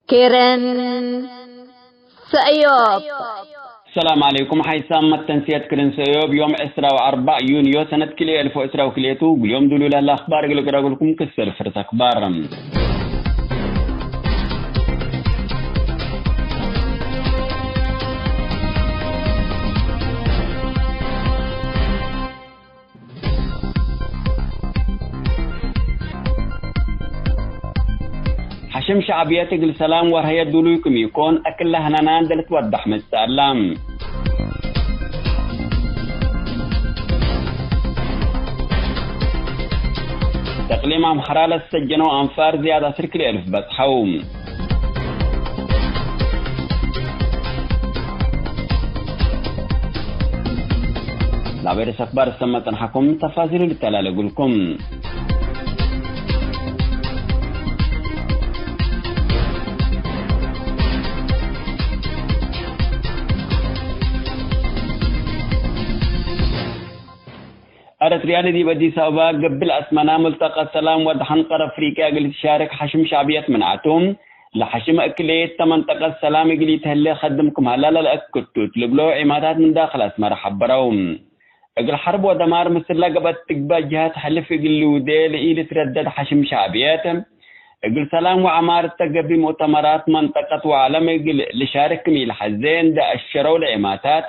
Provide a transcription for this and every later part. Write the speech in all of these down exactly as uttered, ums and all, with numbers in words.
ክርን ሰእዮብ። ሰላም ዐለይኩም። ሐይሳም መተንስየት ክርን ሰእዮብ ዮም ዕስራ ወአርበዕ ዩንዮ ሰነት ክልኤ አልፍ ወዕስራ ወክልኤቱ፣ እግል ዮም ዱሉይ ለህለ አኽባር እግል እቅረብልኩም ክሰል ፍርስ አኽባር። ሐሽም ሸዕብየት እግል ሰላም ወርሀየት ዱሉይ ክም ኢኮን፣ አክለ ህነና እንዴ ልትወዳሕ መጽአላ። ተቅሊም አምሐራ ለሰጀነው አንፋር ዝያድ አስር ክልኤ አልፍ በጽሐው። ለአበይ ርእስ አክባር እሰመ ጸንሐኩም፣ ተፋሲሉ ልተላለጉልኩም። ኤረትርያ ለዲብ አዲስ አበባ ገብእ ለአስመና ሙልተቀ ሰላም ወደሐን ቀር አፍሪቅያ እግል ትሻርክ ሐሽም ሸዕብየት ምንዐቱ፣ ለሐሽም እክሌ እተ መንጠቀት ሰላም እግል ኢተህሌ ከድም ክም ሀላ ለለአክድ ቱ እት ልብሎ ዒማታት ምን ዳክል አስመረ ሐበረው። እግል ሐርብ ወደማር ምስል ለገብአት ትግባእ ጀሀት ሕልፍ እግል ልውዴ ለኢልትረደድ ሐሽም ሸዕብየት፣ እግል ሰላም ወዐማር እተ ገብእ ሙእተመራት መንጠቀት ወዐለም እግል ልሻርክ ክም ኢልሐዜ እንዴ አሸረው ለዒማታት፣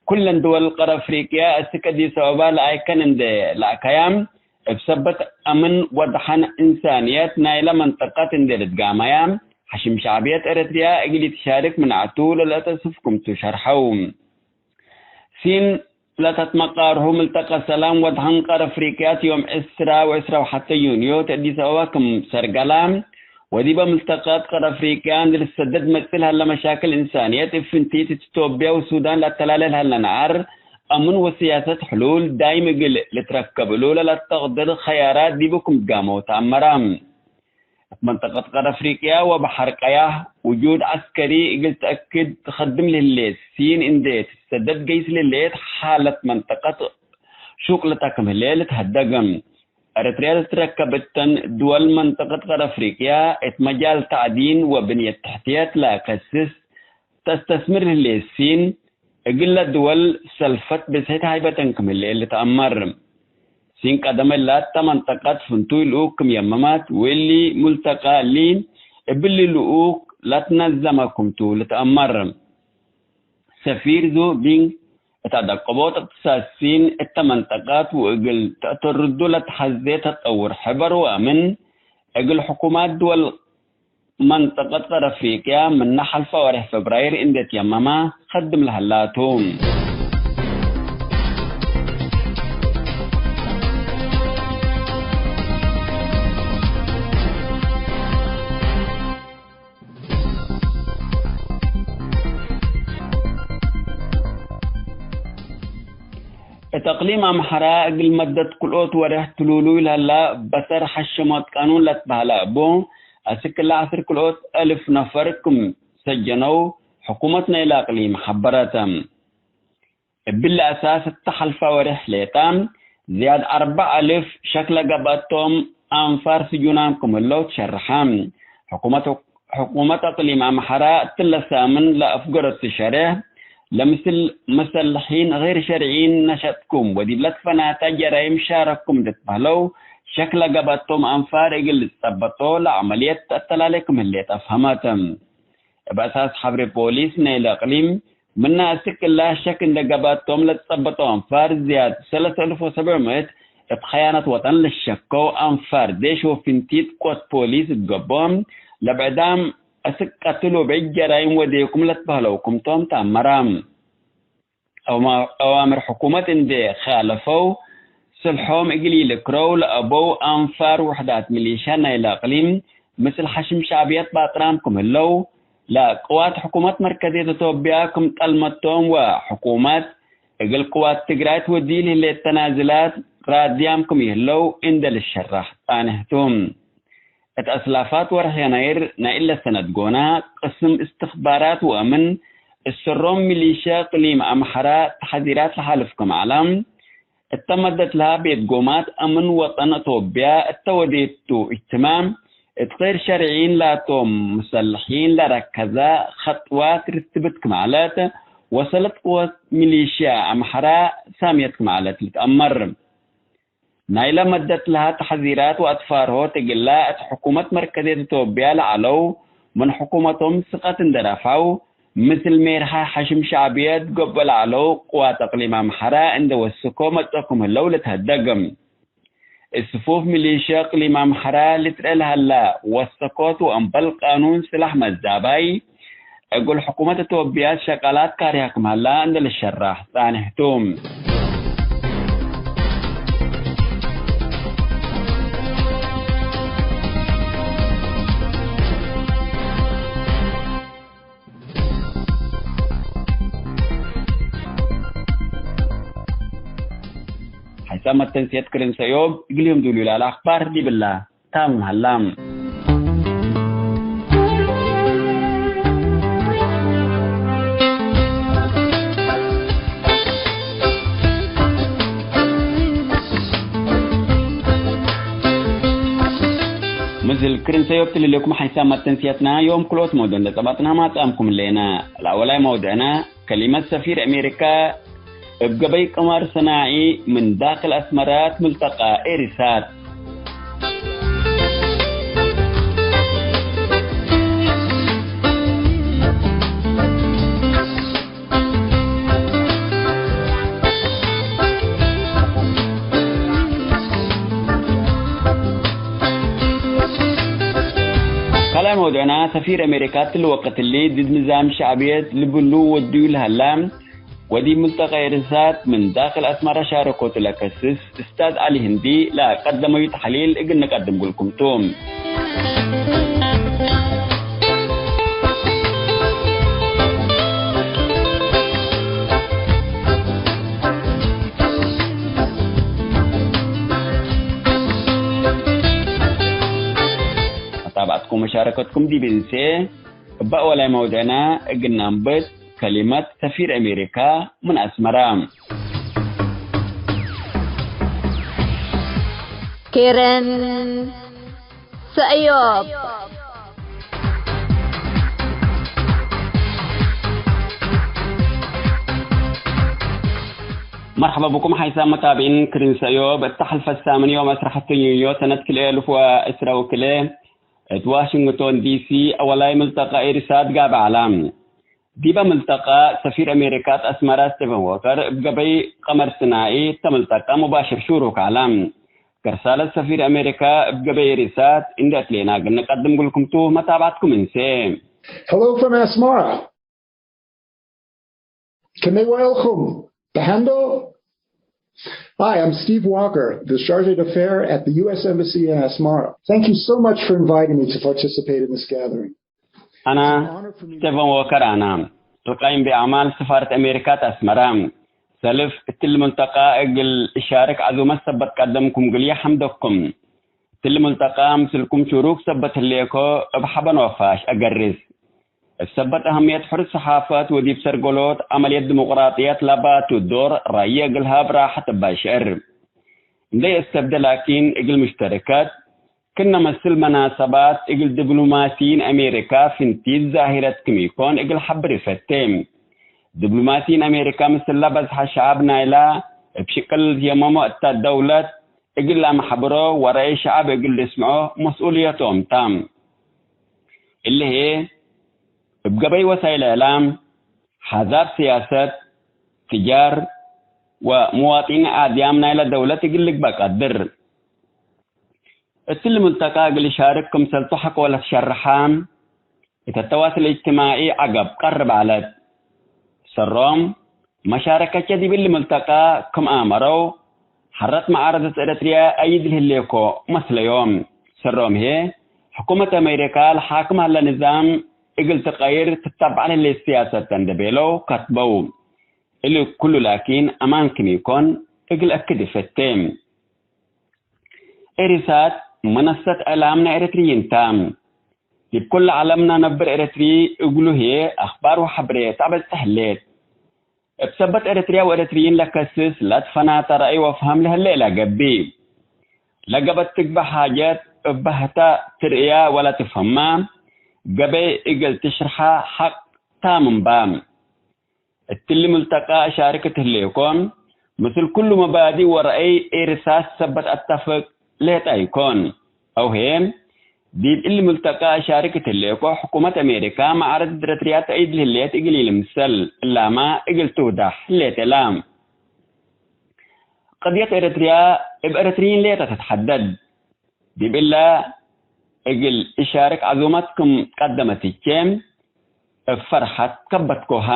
ኩለን ድወል ቀር አፍሪቅያ እስክ አዲስ አበባ ለአይከን እንዴ ለአከያም፣ እብ ሰበት አምን ወደሐን እንሳንየት ናይለ መንጠቀት እንዴ ልትጋመያ፣ ሐሽም ሸዕብየት ኤረትርያ እግል ኢትሻርክ ምንዐቱ ለለአተስፍ ክምቱ ሸርሐው። ሲን ለተትመቃርሁ ምልተቀ ሰላም ወደሐን ቀር አፍሪቅያት ዮም ዕስራ ወዕስራ ወሐተ ዩንዮ እት አዲስ አበባ ክም ሰርገላ፣ ወዲበ ምልተቀት ቀር አፍሪቅያ እንዴ ልትሰደድ መጽእ ለሀለ መሻክል እንሳንየት፣ እብ ፍንቲት እት ኢትዮጵያ ወሱዳን ለአተላሌ ለሀለ ነዓር፣ አምን ወስያሰት ሕሉል ዳይም እግል ልትረከብ እሉ ለለአተቅድር ኸያራት ዲቡ ክም ትጋመው ተአመረ። እት መንጠቀት ቀር አፍሪቅያ ወበሐር ቀያህ ውጁድ ዐስከሪ እግል ተአክድ ትከድም ለህሌት ሲን እንዴ ትሰደድ ገይስ ለህሌት ሓለት መንጠቀት ሹቅልተ ክም ህሌ ልትሀደግ። ኤረትርያ ልትረከብ እተን ድወል መንጠቀት ቀር አፍሪቅያ እት መጃል ተዕዲን ወብንየት ተሕትየት ለከስስ ተስተስምር ህሌት ሲን፣ እግለ ድወል ሰልፈት ብዝሕት ሃይበተን ክም ህሌ ልትአመር። ሲን ቀደመ ላተ መንጠቀት ፍንቱይ ልኡክ ክም የመማት፣ ወእሊ ሙልተቃ እሊ እብሊ ልኡክ ለትነዘመ ክምቱ ልትአመር። ሰፊር ዙ ቢንግ እት አደቀቦት እቅትሳድ ሲን እተ መንጠቀት ወእግል ተአተርዱ ለተሐዜ ተጠውር ሕበር ወአምን፣ እግል ሕኩማት ድወል መንጠቀት ቀር አፍሪቅያ ምነ ሐልፈ ወሬሕ ፈብራይር እንዴ ትየመመ ከድም ለሀላቱ። እት አቅሊም አምሐራ እግል መደት ክልኦት ወሬሕ ትሉሉይ ለሀላ በሰር ሐሸሞት ቃኑን ለትበሀለ እቡ፣ አስክ እለ ዐስር ክልኦት አልፍ ነፈር ክም ሰጀነው ሕኩመት ናይለ አቅሊም ሐበረት። እብሊ አሳስ እተ ሐልፈ ወሬሕ ሌጠ፣ ዝያድ አርበዕ አልፍ ሸክ ለገብአቶም አንፋር ስጁናም ክም ህለው ትሸርሐ። ሕኩመት ሕኩመት አቅሊም አምሐራ እትለ ሳምን ለአፍገረቱ ሸሬሕ፣ ለምስል መሰልሒን ገይር ሸርዒን ነሸጥኩም ወዲብ ለትፈናተ ጀራይም ሻረኩም እንዴ ትበህለው፣ ሸክ ለገብአቶም አንፋር እግል ልትጸበጦ ለዐመልየት ተአተላሌ ክም ህሌት አፍሀመት። እብ አሳስ ሐብሬ ፖሊስ ናይለ አቅሊም፣ ምነ አስክ እላ ሸክ እንዴ ገብአቶም ለትጸበጦ አንፋር ዝያድ ሰለስ አልፍ ወሰብዕ ምእት እብ ኸያነት ወጠን ለሸከው አንፋር ዴሽ ወፍንቲት ቆት ፖሊስ እት ገብኦም፣ ለብዕዳም አስክ ቀትል ወብዕድ ጀራይም ወዴኩም ለትበህለው ክምቶም ተአመረ። አዋ-፣ አዋምር ሕኩመት እንዴ ካለፈው፣ ስልሖም እግል ኢልክረው ለአበው አንፋር ውሕዳት ሚሊሻ ናይለ አቅሊም፣ ምስል ሐሽም ሸዕብየት ባጥራም ክም ህለው፣ ለቅዋት ሕኩመት መርከዝየት ኢትዮጵያ ክም ጠልመቶም ወሕኩመት እግል ቅዋት ትግራይት ወዲል ህሌት ተናዝላት ራድያም ክም ይህለው እንዴ ልሸራሕ ጻንሕ ቱ። እት አስላፋት ወርሕ የናይር ናይ እለ ሰነት ጎና፣ ቅስም እስትኽባራት ወአምን፣ እሰሮም ሚሊሻ እቅሊም አምሐራ ተሐዚራት ለሓልፍ ክም ዐለ፣ እተ መደት ለሀ ቤት ጎማት አምን ወጠን አቶብያ እተ ወዴቱ እጅትማም፣ እት ገይር ሸርዒን ላቶም ሙሰልሒን ለረከዘ ኸጥዋት ርትብት ክም ዐለት፣ ወሰለት ቅወት ሚሊሽያ አምሐራ ሳምየት ክም ዐለት ልትአመር። ናይለ መደት ለሀ ተሕዚራት ወአትፋርሆት እግላ እት ሕኩመት መርከዝየት ኢትዮጵያ ለዐለው ምን ሕኩመቶም ስቀት እንዴ ረፍዐው፣ ምስል ሜርሐ ሐሽም ሸዕብየት ገብኦ ለዐለው ቅዋት አቅሊም አምሐራ እንዴ ወስኮ መጽኦ ክም ህለው ልትሀደግ። እት ስፉፍ ሚሊሽያ አቅሊም አምሐራ ልትረኤ ለሀላ ወሰኮት ወእምበል ቃኑን ስላሕ መዛባይ፣ እግል ሕኩመት ኢትዮጵያ ሸቃላት ካሪሀ ክም ሀላ እንዴ ልሸራሕ ጻንሕ ቱ። ሐይሳም መተንስየት ክርን ሰእዮብ እግልዮም ዱሉ ላለ አክባር ዲብላ። ታምም ሀላ። ምስል ክርን ሰእዮብ ትልሌኩም ሐይሳም መተንስየትና ዮም ክልኦት መውዱዕ እንዴ ጸባጥና ማጽአምኩም ህሌነ። ለአወላይ መውዱዕና ከሊመት ሰፊር አሜሪካ እብ ገበይ ቀመር ሰናዒ ምን ዳክል አስመራት ሙልተቃ ኤሪሳት። ካልኣይ መውዱዕና፣ ሰፊር አሜሪካ እትሊ ወቅት እሊ ድድ ንዛም ሸዕብየት ልብሉ ወድዩ ለሀላ፣ ወዲብ ሙልተቀ ኤሪሳት ምን ዳክል አስመራ ሻረኮቱ ለከስስ እስታዝ ዐሊ ህንዲ ለቀደመዩ ተሕሊል እግል ንቀድም እግልኩም ቱ። መታብዐትኩም ወመሻረከትኩም ዲብ እንሴ፣ እበ አወላይ መውድዕና እግል ነአንብት፣ ከሊመት ሰፊር አሜሪካ ምን አስመራ። ኬረን ሰእዮብ። መርሐባ ብኩም ሐይሳም መታብዒን ክርን ሰእዮብ። እተ ሐልፈት ሳምን ዮም ዐስራ ሐቱ ዩንዮ ሰነት ክልኤ አልፍ ወዕስራ ወክልኤ እት ዋሽንግቶን ዲሲ አወላይ ምልተቀ ኤሪሳት ጋብእ ዐለ። ዲበ ምልተቀ፣ ሰፊር አሜሪካ እት አስመራ ስቴፈን ዎከር እብ ገበይ ቀመር ስናዒ እተ ምልተቀ ሙባሽር ሹሩክ ዐለ። ከርሳለት ሰፊር አሜሪካ እብ ገበይ ኤሪሳት እንዴ አትሌና እግል ንቀድም እግልኩም ቱ፣ መታብዐትኩም እንሴ። Hello from Asmara. Can they welcome Bahando? Hi, I'm Steve Walker, the Charge d'Affaires at the U S Embassy in Asmara. Thank you so much for inviting me to participate in this gathering. አና ስቴፈን ዎከር አና። ተቃይም ቢአዕማል ስፋረት አሜሪካ እት አስመራ። ሰልፍ እትሊ ሙልተቃ እግል እሻርክ ዐዙመት ሰበት ቀደምኩም እግልዬ ሐምደኩም። እትሊ ሙልተቃ ምስልኩም ሹሩክ ሰበት ህሌኮ እብ ሐበን ወፋሽ አገርስ። እብ ሰበት አህምየት ሕርስ ሰሓፈት ወዲብ ሰርገሎት ዐመልየት ዲሞቅራጥየት ለባቱ ዶር ራየ እግል ሀብ ራሐት እበ ሽዕር። እንዴ እሰብደ ላኪን እግል ሙሽተረከት ክነ መስል መናሰባት እግል ዲብሎማሲይን አሜሪካ ፍንቲት ዛሂረት ክም ኢኮን እግል ሐብር ኢፈቴ። ዲብሎማሲይን አሜሪካ ምስለ በዝሐ ሸዐብ ናይላ እብ ሽቅል ልትየመሞ እተ ደውለት እግል ለአመሐብሮ ወረአይ ሸዐብ እግል ልስምዖ መስኡልየቶም ተ። እሊ ህዬ እብ ገበይ ወሳይል እዕላም፣ ሐዛብ ስያሰት፣ ትጃር ወሙዋጢን አድያም ናይለ ደውለት እግል ልግበእ ቀድር። እትሊ ሙልተቃ እግል ሻርክ ክምሰልቱ ሐቆ ለትሸርሐ፣ እተ ተዋስል እጅትማዒ ዐገብ ቀርብ ዐለት። ሰሮም፣ መሻረከቼ ዲብ እሊ ሙልተቃ ክም አመረው፣ ሐረት መዓረደት ኤረትርያ አይድ ለህሌኮ መስለዮም። ሰሮም ህዬ፣ ሕኩመት አሜሪካ ለሓክም ሀለ ንዛም እግል ትቀይር ትተብዐ ለህሌት ስያሰት እንዴ ቤለው ከትበው። እሊ ኩሉ ላኪን አማን ክም ኢኮን እግል አክድ እፈቴ። ኤሪሳት መነሰት እዕላም ናይ ኤረትርይን ተ። ዲብ ኩሉ ዐለምና ነብር ኤረትርዪ እግሉ ህዬ አክባር ወሐብሬ ተአበጽሕ ህሌት። እብ ሰበት ኤረትርያ ወኤረትርይን ለከስስ ለትፈናተ ረአይ ወፍሀም ለህሌ ኢለገብእ። ለገበት ትግበእ ሓጀት እባህታ ትርእያ ወለትፍሀማ፣ ገበይ እግል ትሽርሓ ሐቅ ታምም ባ። እትሊ ሙልተቃ አሻርክ እት ህሌኮ፣ ምስል ኩሉ መባዲእ ወረአይ ኤርትራ ሰበት አተፍቅ ሌጠ ኢኮን። አው ህዬ፣ ዲብ እሊ ሙልተቃ አሻርክ እት ህሌኮ፣ ሕኩመት አሜሪካ መዓረድት ኤረትርያ ተአይድ ለህሌት እግል ኢልምሰል፣ እላማ እግል ትውዳሕ ህሌት እላ። ቅድየት ኤረትርያ እብ ኤረትርዪን ሌጠ ትትሐደድ። ዲብ እለ እግል እሻርክ ዐዙመት ክም ቀደመት ህቼ፣ እብ ፈርሐት ከበትኮሃ።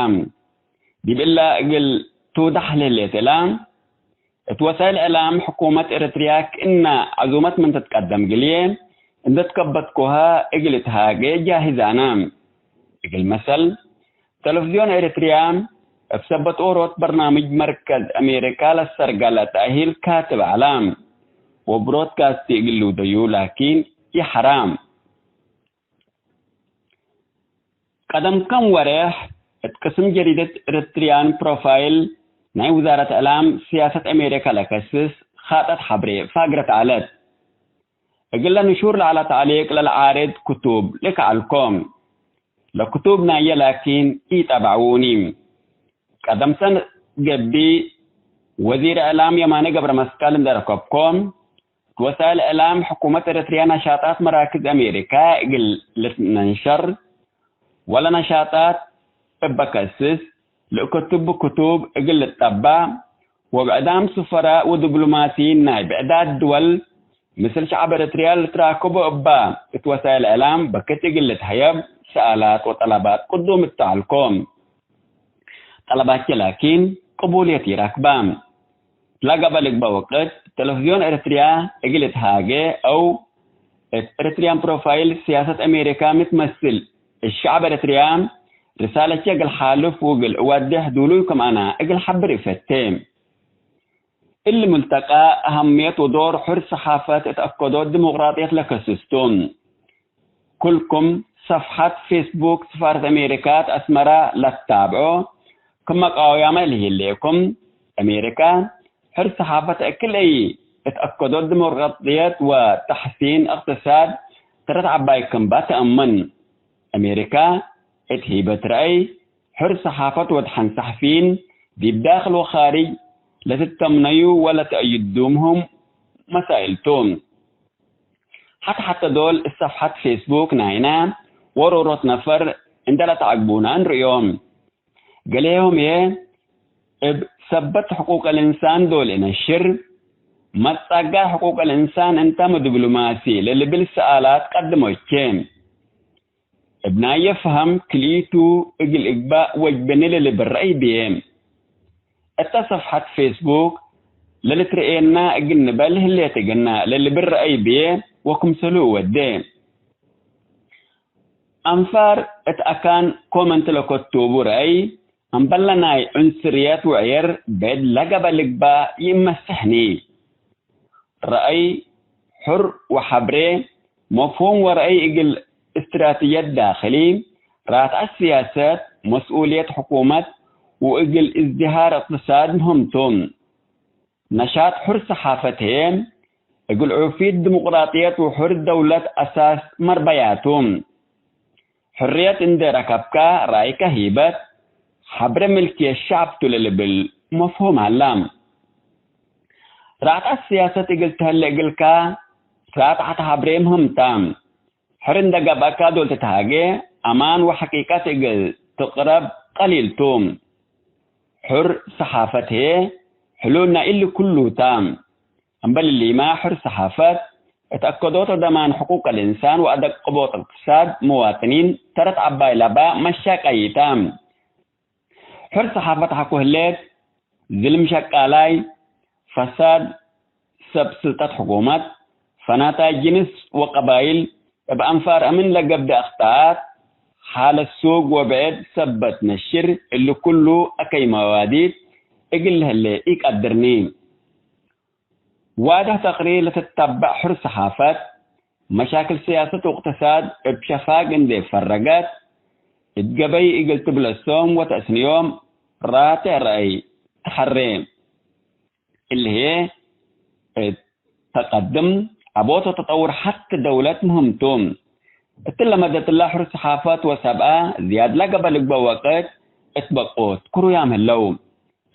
ዲብ እለ እግል ትውዳሕ ለህሌት እላ፣ እት ወሳይል እዕላም ሕኩመት ኤረትርያ ክእነ ዐዙመት ምን ትትቀደም ግልዬ እንዴ ትከበትኮሃ እግል እትሃጌ ጃህዝ አነ። እግል መሰል፣ ተለፍዝዮን ኤረትርያ እብ ሰበት ኦሮት በርናምጅ መርከዝ አሜሪካ ለሰርገለ ተእሂል ካትብ ዐለ። ወብሮድካስት እግል ልውደዩ ላኪን ይሐራ። ቀደም ከም ወሬሕ እት ቅስም ጀሪደት ኤረትርያን ፕሮፋይል ናይ ውዛረት እዕላም ስያሰት አሜሪካ ለከስስ ኻጠት ሐብሬ ፋግረት ዐለት። እግለ ንሹር ለዐለ ተዕሊቅ ለለዓርድ ክቱብ ልክ ዐልኮ። ለክቱብ ናየ ላኪን ኢጠበዕዉኒ። ቀደም ሰን ገብእ ወዚር እዕላም የማነ ገብረመስቀል እንዴ ረከብኮ፣ እት ወሳይል እዕላም ሕኩመት ኤረትርያ ነሻጣት መራክዝ አሜሪካ እግል ልትነንሸር ወለነሻጣት እበ ከስስ፣ ለእከትቡ ክቱብ እግል ልጠባእ፣ ወብዕዳም ሱፈራእ ወዲብሎማሲይን ናይ ብዕዳት ድወል ምስል ሸዐብ ኤረትርያ ልትራከቦ እባ እት ወሳይል እዕላም በክት እግል ልትሀየብ ሰኣላት ወጠለባት ቅዱም እተ ዐልኮ። ጠለባቼ ላኪን ቅቡልየት ኢረክባ። ለገበ ልግበእ ወቅት፣ ተለፍዝዮን ኤረትርያ እግል እትሃጌ አው እት ኤረትርያን ፕሮፋይል ስያሰት አሜሪካ ምትመስል እት ሸዐብ ኤረትርያ ርሳለቼ እግል ሓልፍ ወእግል እወዴሕ ዱሉይ ክም አነ እግል ሐብር እፈቴ። እሊ ሙልተቃ አሀምየት ወዶር ሑር ሰሓፈት እት አከዶት ዲሞቅራጥየት ለከስስ ቱ። ኩልኩም ሰፍሐት ፌስቡክ ስፋረት አሜሪካ እት አስመረ ለትታብዖ፣ ክም መቃወያመ ለህሌኩም፣ አሜሪካ ሕር ሰሓፈት እክል እይ እት አከዶት ዲሞቅራጥየት ወተሕሲን እቅትሳድ ተረት ዐባይ ክምባ ተአምን። አሜሪካ እት ሂበት ረአይ፣ ሕር ሰሓፈት ወድሐን ሰሕፊን ዲብ ዳክል ወካርጅ ለትተምነዩ ወለተአዩዱምህም መሳይል ቱ። ሐት-ሐተ ዶል እት ሰፍሐት ፌስቡክ ናይነ ወሮሮት ነፈር እንዴ ለተዐግቡነ እንርእዮም። ገሌሆም ህዬ እብ ሰበት ሕቁቅ ልእንሳን ዶል እነሽር፣ መትጸጋይ ሕቁቅ ልእንሳን እንተ ምድብሉማሲ ለልብል ሰኣላት ቀድሞቼ። እብ ናየ ፈሀም ክልኢቱ እግል እግባእ ወጅበኒ ለልብል ረአይ ብዬ። እተ ሰፍሐት ፌስቡክ ለልትርኤና እግል ንበል ህሌት እግልነ ለልብል ረአይ ብዬ ወክምሰሉ እወዴ። አንፋር እት አካን ኮመንት ለከቱቡ ረአይ፣ አምበለ ናይ ዑንስርየት ወዕየር ቤድ ለገበ ልግባእ ይእመስሕኒ። ረአይ ሑር ወሐብሬ፣ መፍሁም ወረአይ እግል እስትራትጅየት ዳክሊ፣ ራትዐት ስያሰት፣ መስኡልየት ሕኩመት ወእግል እዝድሃር እቅትሳድ ምህም ቱ። ነሻጥ ሑር ሰሓፈት ህዬ፣ እግል ዑፍየት ዲሞቅራጥየት ወሑር ደውለት አሳስ መርበያ ቱ። ሕርየት እንዴ ረከብከ፣ ረአይከ ሂበት፣ ሐብሬ ምልክየት ሸዐብ ቱ ለልብል መፍሁም ሀላ። ራትዐት ስያሰት እግል ተህሌ እግልከ፣ ራትዐት ሐብሬ ምህም ተ። ሕር እንዴ ገብአከ ዶል ትትሃጌ፣ አማን ወሐቂቀት እግል ትቅረብ ቀሊል ቱ። ሑር ሰሓፈት ህዬ፣ ሕሉል ናይ እሊ ኩሉ ተ። እምበል እሊመ፣ ሑር ሰሓፈት እት አከዶት ወደማን ሕቁቅ ልእንሳን ወአደቅቦት እቅትሳድ፣ መዋጥኒን ተረት ዐባይ ለባ መሻቀይታ። ሑር ሰሓፈት ሐቆ ህሌት፣ ዝልም ሸቃላይ፣ ፈሳድ ሰብ ስልጠት ሕኩመት፣ ፈናታይ ጅንስ ወቀባይል፣ እብ አንፋር አምን ለገብእ አክጣአት፣ ሓለት ሱግ ወብዕድ ሰበት ነሽር፣ እሊ ኩሉ አከይ መዋዲት እግል ለህሌ ኢቀድርኒ። ዋድሕ ተቅሪር ለትተበዕ ሑር ሰሓፈት፣ መሻክል ስያሰት ወእቅትሳድ እብ ሸፋግ እንዴ ፈረገት፣ እት ገበይ እግል ትብለሶም ወተአስንዮም ራቴዕ ረአይ ተሐሬ። እሊ ህዬ እት ተቀድም አቦት ወተጠውር ሐት ደውለት ምህም ቱ። እትለ መደትለ ሕር ሰሓፈት ወሰብአ ዝያድ ለገበ ልግበእ ወቅት እት በቁት ክሩያም ህለው።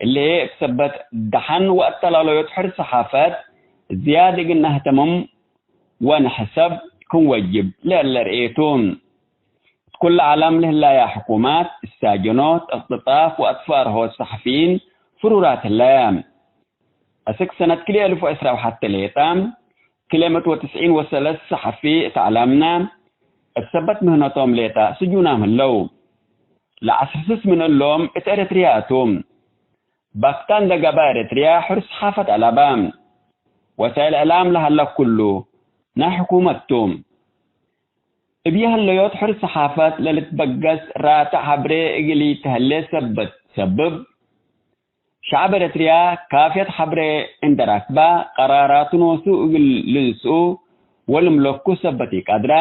እሊ እብ ሰበት ደሐን ወአተላሎዮት ሕር ሰሓፈት ዝያድ እግል ነህተምም ወንሕሰብ ክም ወጅብ ለእለ ርኤ ቱ። እት ኩለ ዐለም ለህላያ ሕኩማት፣ እሳጀኖት፣ እቅትጣፍ ወአትፋርሆት ሰሐፊይን ፍሩራት ህለ። አስክ ሰነት ክልኤ እልፍ ወዕስራ ወሐቴ ሌጠ፣ ክልኤ ምእት ወትስዒን ወሰለስ ሰሐፊ እት ዐለምነ እብ ሰበት ምህነቶም ሌጠ ስጁናም ህለው። ለዐስር ስስ ምን እሎም እት ኤረትርያ ቱ። ባክታን ለገበ ኤረትርያ ሕር ሰሓፈት አለበ። ወሳይል እዕላም ለሀለ ኩሉ ናይ ሕኩመት ቱ። እብ የህለዮት ሕር ሰሓፈት ለልትበገስ ራትዕ ሐብሬ እግል ኢተህሌ ሰበት ሰብብ፣ ሸዐብ ኤረትርያ ካፍየት ሐብሬ እንዴ ረክበ፣ ቀራራቱ ኖሱ እግል ልንስኡ ወልምለኩ ሰበት ኢቀድረ፣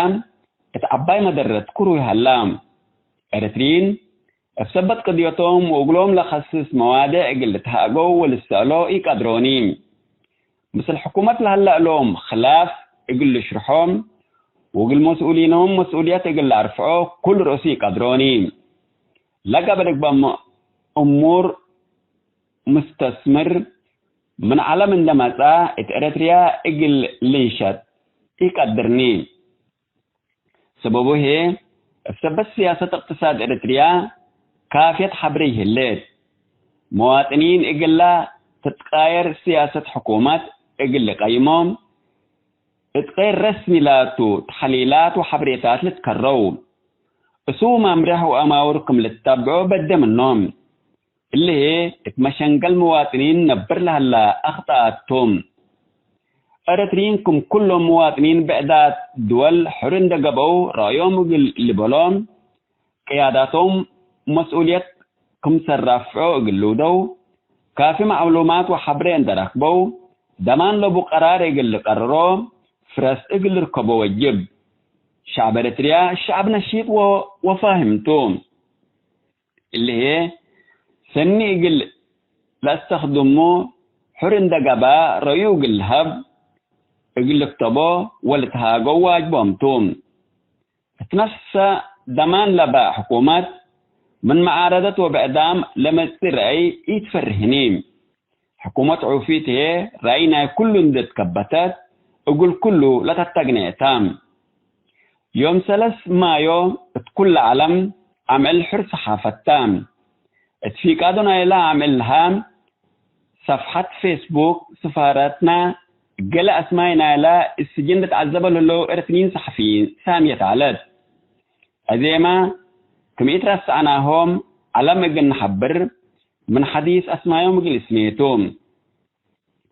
እት ዐባይ መደረት ክሩይ ሀላ። ኤረትርዪን እብ ሰበት ቅድየቶም ወእግሎም ለከስስ መዋዴዕ እግል ልትሃገው ወልሰአሎ ኢቀድሮኒ። ምስል ሕኩመት ለሀለ እሎም ክላፍ እግል ልሽርሖ ወእግል መስኡሊኖም መስኡልየት እግል ለአርፍዖ ኩል ርእሱ ኢቀድሮኒ። ለገበ ልግበእ እሙር ሙስተስምር ምን ዐለም እንዴ መጽአ እት ኤረትርያ እግል ልንሸጥ ኢቀድርኒ። ሰበቡ ህዬ፣ እብ ሰበት ስያሰት እቅትሳድ ኤረትርያ ካፍየት ሐብሬ ይህሌት። መዋጥኒን እግላ ትትቃየር ስያሰት ሕኩመት እግል ልቀይሞ፣ እት ገይር ረስሚ ላቱ ተሕሊላት ወሐብሬታት ልትከረው። እሱ መምርሕ ወአማውር ክም ልትተብዖ በደ ምኖም። እሊ ህዬ እት መሸንገል መዋጥኒን ነብር ለሀላ አክጠኣት ቶም። ኤረትርዪን ክም ኩሎም መዋጥኒን ብዕዳት ድወል ሕር እንዴ ገብአው ረአዮም እግል ልበሎም፣ ቅያዳቶም መስኡልየት ክምሰል ራፍዖ እግል ልውደው፣ ካፊ መዕሉማት ወሐብሬ እንዴ ረክበው፣ ደማን ለቡ ቀራር እግል ልቀርሮ፣ ፍረስ እግል ልርከቦ ወጅብ። ሸዕብ ኤረትርያ ሸዕብ ነሺጥ ወ-፣ ወፋህም ቱ። እሊ ህዬ ሰኒ እግል ለአስተክድሙ፣ ሕር እንዴ ገብአ ረዩ እግል ልሀብ፣ እግል ልክተቦ ወልትሃገው ዋጅቦም ቱ። እት ነፍሰ ደማን ለበ ሕኩመት፣ ምን መዓረደት ወብዕዳም ለመጽእ ረአይ ኢትፈርህኒ። ሕኩመት ዑፊት ህዬ ረአይ ናይ ኩሉ እንዴ ትከበተት፣ እግል ኩሉ ለተተግኔ እተ። ዮም ሰለስ ማዮ እት ኩለ ዐለም አምዕል ሕር ሰሓፈት ተ። እት ፊቃዶ ናይለ አምዕል ለሀ ሰፍሐት ፌስቡክ ስፋረትነ፣ ገሌ አስማይ ናይለ እት ስጅን ልትዐዘበ ለህለው ኤረትርዪን ሰሐፊይን ሳምየት ዐለት። አዜመ ክም ኢትረስዐናሆም ዐለም እግል ነሐብር፣ ምን ሐዲስ አስማዮም እግል እስሜ ቱ።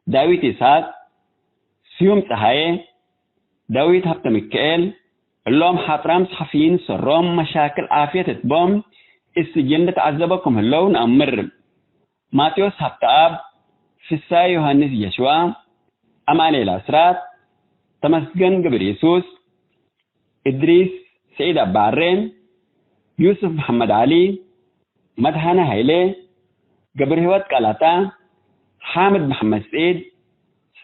ዳዊት ኢሳቅ፣ ስዩም ጸሃዬ፣ ዳዊት ሀብተሚካኤል፣ እሎም ሐጥራም ሰሐፊይን ሰሮም መሻክል ዓፍየት እት ቦም እት ስጅን ልትዐዘበ ክም ህለው ነአምር። ማቴዎስ ሀብተአብ፣ ፍሳይ ዮሐንስ ጀሽዋ፣ አማኑኤል አስራት፣ ተመስገን ገብረየሱስ፣ እድሪስ ስዒድ አባሬ፣ ዩስፍ መሐመድ ዐሊ፣ መድሃነ ሀይሌ፣ ገብረህይወት ቀለታ፣ ሓምድ መሐመድ ስዒድ፣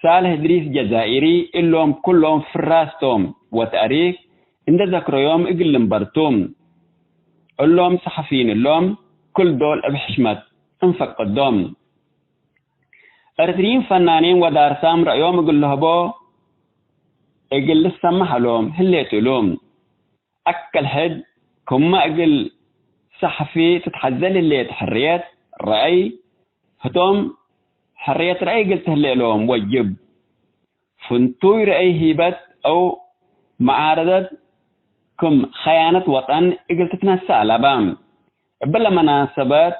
ሳልሕ እድሪስ ጀዛኢሪ፣ እሎም ኩሎም ፍራስ ቶም ወተእሪክ እንዴ ዘክረዮም እግል ልንበር ቱ። እሎም ሰሐፊይን እሎም፣ ክል ዶል እብ ሕሽመት እንፈቅዶም። ኤረትርዪን ፈናኔን ወዳርሳም ረአዮም እግል ልህቦ እግል ልሰመሕ እሎም ህሌት እሉ። አከል ሕድ ክመ እግል ሰሐፊ ትትሐዘ ለህሌት ሕርየት ረአይ፣ ህቶም ሕርየት ረአይ እግል ተህሌ እሎም ወጅብ። ፍንቱይ ረአይ ሂበት አው መዓረደት ክም ኸያነት ወጠን እግል ትትነሰእ አለበ። እብለ መናሰበት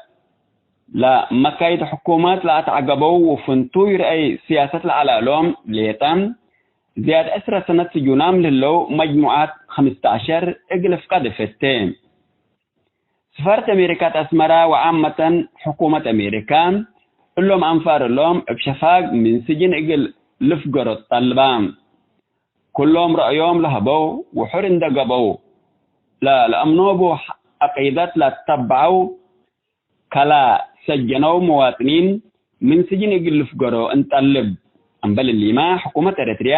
ለመካይድ ሕኩመት ለአትዐገበው ወፍንቱይ ረአይ ስያሰት ለዐለ እሎም ሌጠ፣ ዝያድ ዕስረ ሰነት ስጁናም ለህለው መጅሙዐት ሐምስተ ዐሸር እግል ፍቀድ እፍቴ። ስፋረት አሜሪካት አስመራ ወዓመተን ሕኩመት አሜሪካ እሎም አንፋር እሎም እብ ሸፋግ ምን ስጅን እግል ልፍገሮ ትጠልባ። ኩሎም ረአዮም ለሀበው ወሑር እንደ ገብአው፣ ለ-፣ ለአምኖ ቡ ዐቂደት ለአተበዐው ከላ ሰጀነው መዋጥኒን ምን ስጅን እግል ልፍገሮ እንጠልብ። እምበል እሊመ፣ ሕኩመት ኤረትርያ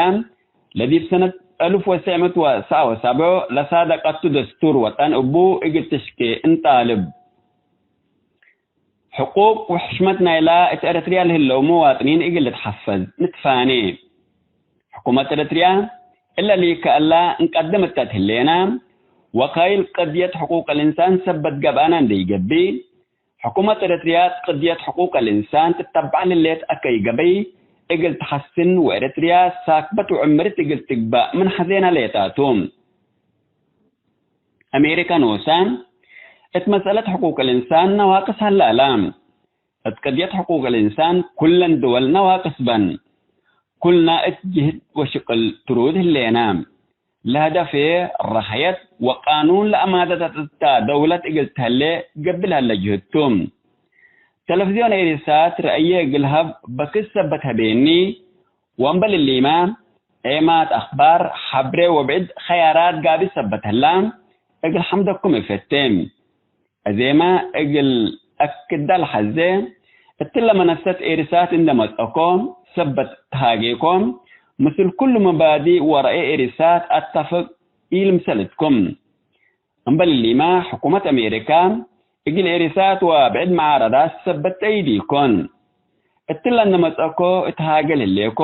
ለዲብ ሰነት አልፍ ወትሰዕ ምእት ወሰብዓ ወሰብዓ ለሳደቀቱ ደስቱር ወጠን እቡ እግል ትሽኬ እንጣልብ። ሕቁቅ ወሕሽመት ናይላ እት ኤረትርያ ለህለው መዋጥኒን እግል ልትሐፈዝ ንትፋኔ። ሕኩመት ኤረትርያ እለ ሊከአላ እንቀድም እተ ትህሌና፣ ወካይል ቅድየት ሕቁቅ አልእንሳን ሰበት ገብአና እንዴ ኢገብእ፣ ሕኩመት ኤረትርያ ቅድየት ሕቁቅ አልእንሳን ትተበዕ ለህሌት አከይ ገበይ እግል ተሐስን ወኤረትርያ ሳክበት ወዕምርት እግል ትግባእ ምን ሐዜና ሌጣቱ። አሜሪካ ኖሳ እት መስአለት ሕቁቅ አልእንሳን ነዋቅስ ሀላ እላ። እት ቅድየት ሕቁቅ አልእንሳን ኩለን ድወል ነዋቅስ በን። ኩልና እት ጅህድ ወሽቅል ትሩድ ህሌና። ለሀደፌ ረሀየት ወቃኑን ለአማደተት እታ ደውለት እግል ተህሌ ገብእ ለሀለ ጅህድ ቱ። ተለፍዝዮን ኤሪሳት ረአየ እግል ሀብ በክስ ሰበት ሀቤኒ፣ ወእምበል እሊመ፣ ኤማት አክባር፣ ሐብሬ ወብዕድ ኸያራት ጋብእ ሰበት ህላ፣ እግል ሐምደኩም እፈቴ። አዜመ እግል አክዳ ለሐዜ፣ እትለ መነሰት ኤሪሳት እንደ መጽአኮ፣ ሰበት ተሃጌኮ፣ ምስል ኩሉ መባዲእ ወረአይ ኤሪሳት አተፍቅ ኢልምሰልትኩም። እምበል እሊመ፣ ሕኩመት አሜሪካ እግል ኤሪሳት ወብዕድ መዓረዳት ሰበት ተአይድ ኢኮን። እትለ እንደ መጽአኮ እት ሃገል ህሌኮ፣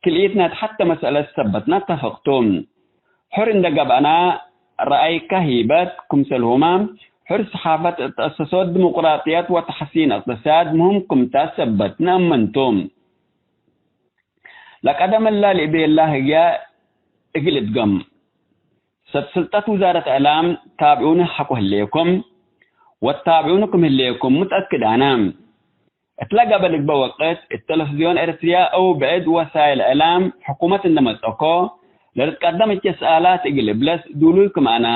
ክልኢትነ እት ሐተ መስአለት ሰበትና ተፈቅቱ። ሕር እንደ ገብአና ረአይካ ሂበት፣ ክምሰልሁመ ሕር ሰሓፈት እት አሰሶት ዲሞቅራጥየት ወተሐሲን እቅትሳድ ምህም ክምታ ሰበት ነአመንቱ። ለቀደም እላ ለእቤላ ህግያ እግል እድገም። ሰብ ስልጠት ውዛረት እዕላም ታብዑኒ ሐቆ ህሌኩም፣ ወታብዑኒ ክም ህሌኩም ሙተአክድ አነ። እትለ ገብአ ልግበእ ወቅት፣ እት ተለፍዝዮን ኤረትርያ አው ብዕድ ወሳይል እዕላም ሕኩመት እንደ መጽአኮ፣ ለልትቀደም እቼ ሰኣላት እግል እብለስ ዱሉይ ክም አነ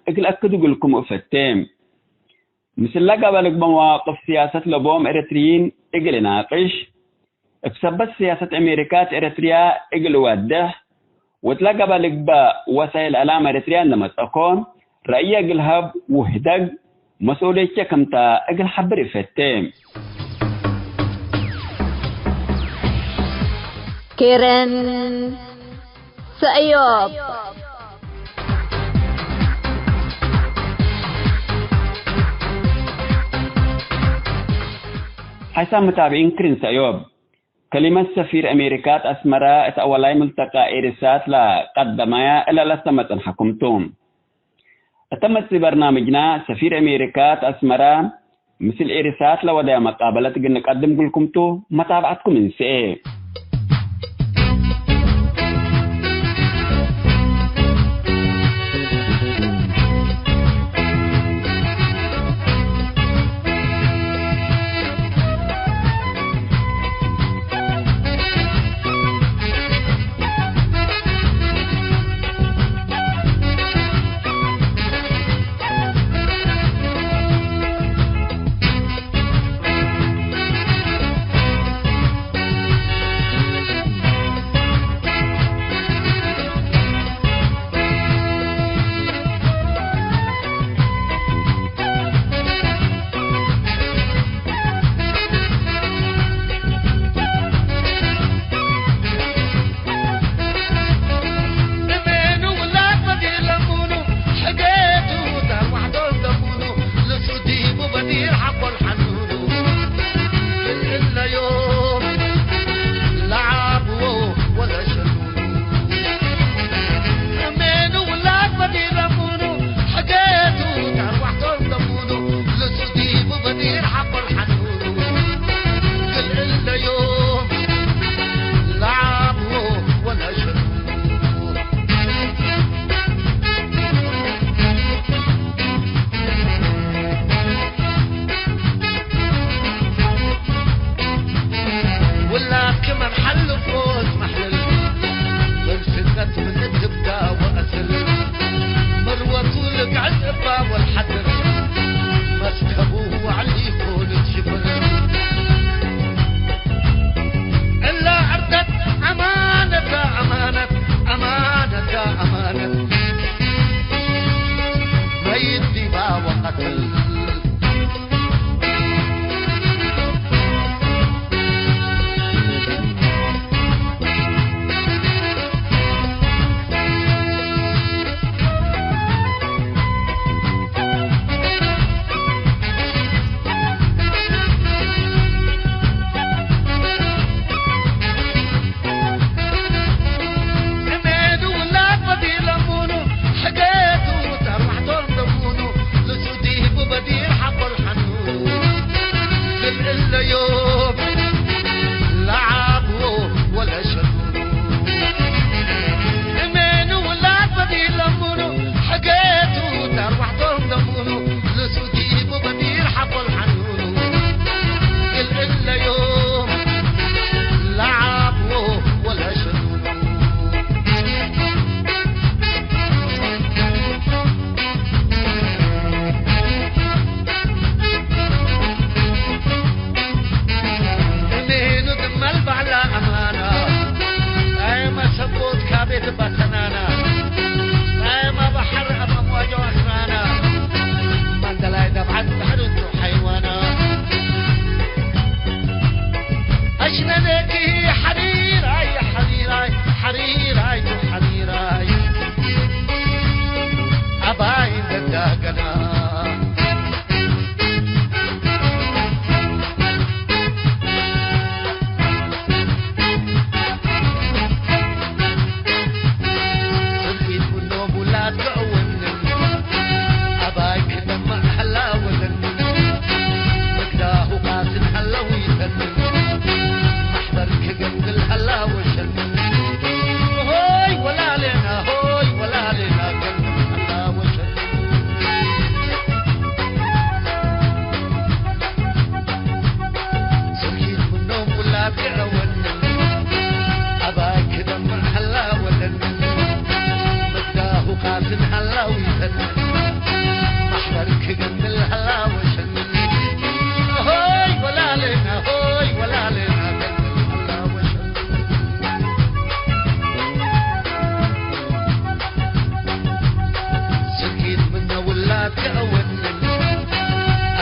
እግል አክዱ እግልኩም እፈቴ። ምስለ ገብአ ልግበእ መዋቅፍ ስያሰት ለቦም ኤረትርዪን እግል እናቅሽ፣ እብ ሰበት ስያሰት አሜሪካ እት ኤረትርያ እግል እወድሕ፣ ወእትለ ገብአ ልግበእ ወሳይል እዕላም ኤረትርያ እንደ መጽአኮ፣ ረአየ እግል ሀብ ውህደግ መስኡልየቼ ክምታ እግል ሐብር እፈቴ። ኬረን ሰእዮብ። ሓይሳም መታብዒን ክርን ሰእዮብ። ከሊመት ሰፊር አሜሪካ እት አስመረ እት አወላይ ሙልተቃ ኤሪሳት ለቀደመያ እለ ለሰመ ጸንሐኩም ቱ። እተ መጽኢ በርናምጅና ሰፊር አሜሪካ እት አስመረ ምስል ኤሪሳት ለወደያ መቃበለት እግል ንቀድም እግልኩም ቱ። መታብዐትኩም እንስኤ። ውላድ ክመር ሐልፎት መሕልል፣ ምን ስነት ምን እድብታ ወአስል፣ መርወቱ ልግዕዝ እባ ወልሐድር፣ መስከቡ ወዐሊኮ ልትሽብር። እላ ዐርደት አማነታ አማነት፣ አማነታ አማነት፣ መይት ዲባ ወቀትል።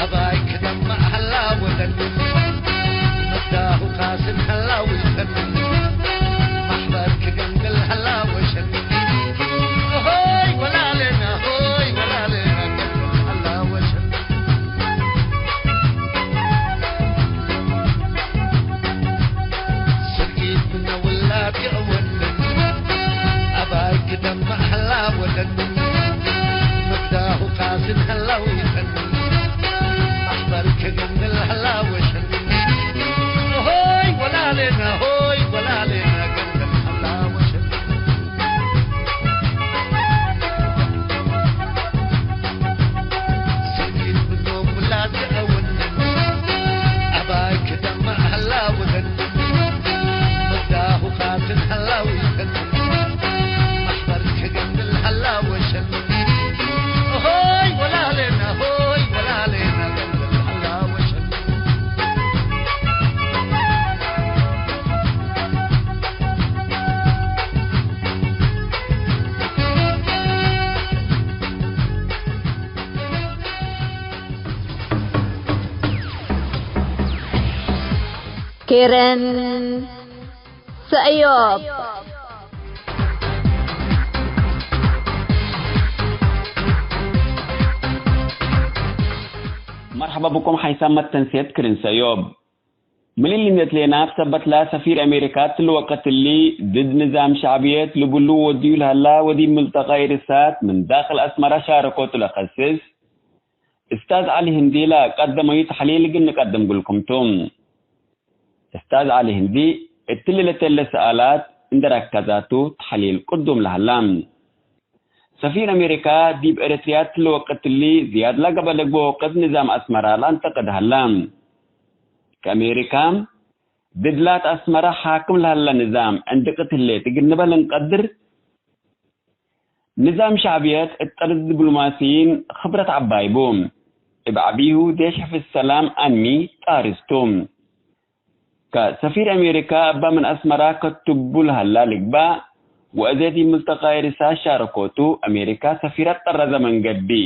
አባይ ክደመዕ ሀላ ወደን፣ መዳሁ ቃስን ሀላ ወይፈን፣ ማሕበር ክገንግል ሀላ ወሸን። ሆይ ወላሌና፣ ሆይ ወላሌና፣ ገንግል ሀላ ወሸን። ስርጊት ምነ ውላድ ይአወን፣ አባይ ክደመዕ ሀላ ወደን፣ መዳሁ ቃስን ሀላ ወይፈን፣ ማሕበር ክገንግል ሀላ ወሸን። ሆይ ወላሌና፣ ሆይ ወላሌና፣ ገንግል ሀላ ወሸን። ስርጊት ምኖም ውላድ የአወንን፣ አባይ ክደመዕ ሀላ ወደን፣ መዳሁ ቃስን ሀላ ወይፈን፣ ማሕበር ክገንግል ሀላ ወሸን። ሆይ ወላሌና፣ ሆይ ወላሌና፣ ገንግል ሀላ ወሸን። ኬረን ሰእዮብ። መርሐባ ብኩም ሓይሳም መተንሴት ክርን ሰእዮብ። ምን እሊ እንዴ ትሌና፣ እብ ሰበትላ ሰፊር አሜሪካ እትሊ ወቅት እሊ ድድ ንዛም ሸዕብየት ልብሉ ወድዩ ለሀላ ወዲብ ምልተቀ እርሳት ምን ዳክል አስመረ ሻረኮቱ ለከስስ እስታዝ ዐሊ ህንዲ ለቀደመዩ ተሕሊል እግል ንቀድም እግልኩም ቱ። እስታዝ ዐሊ ህንዲ እትሊ ለተለ ሰኣላት እንዴ ረከዛቱ ተሕሊል ቅዱም ለሀላ። ሰፊር አሜሪካ ዲብ ኤረትርያ እትሊ ወቅት እሊ ዝያድ ለገብአ ለግበእ ወቅት ንዛም አስመራ ለአንተቅድ ሀላ። ከአሜሪካ፣ ድድላት አስመራ ሓክም ለሀለ ንዛም ዕንድቅት ህሌት እግል ንበል እንቀድር። ንዛም ሸዕብየት እት ጠርዝ ዲብሎማሲይን ክብረት ዐባይ ቡ። እብ ዐቢሁ ዴሽ ሕፍዝ ሰላም አንሚ ጣርስ ቱ። ከሰፊር አሜሪካ እበ ምን አስመራ ከቱቡ ለሀላ ልግባእ ወአዜ ዲብ ምልተቃ እርሳት ሻረኮቱ፣ አሜሪካ ሰፊር አትጠረዘ ምን ገብእ፣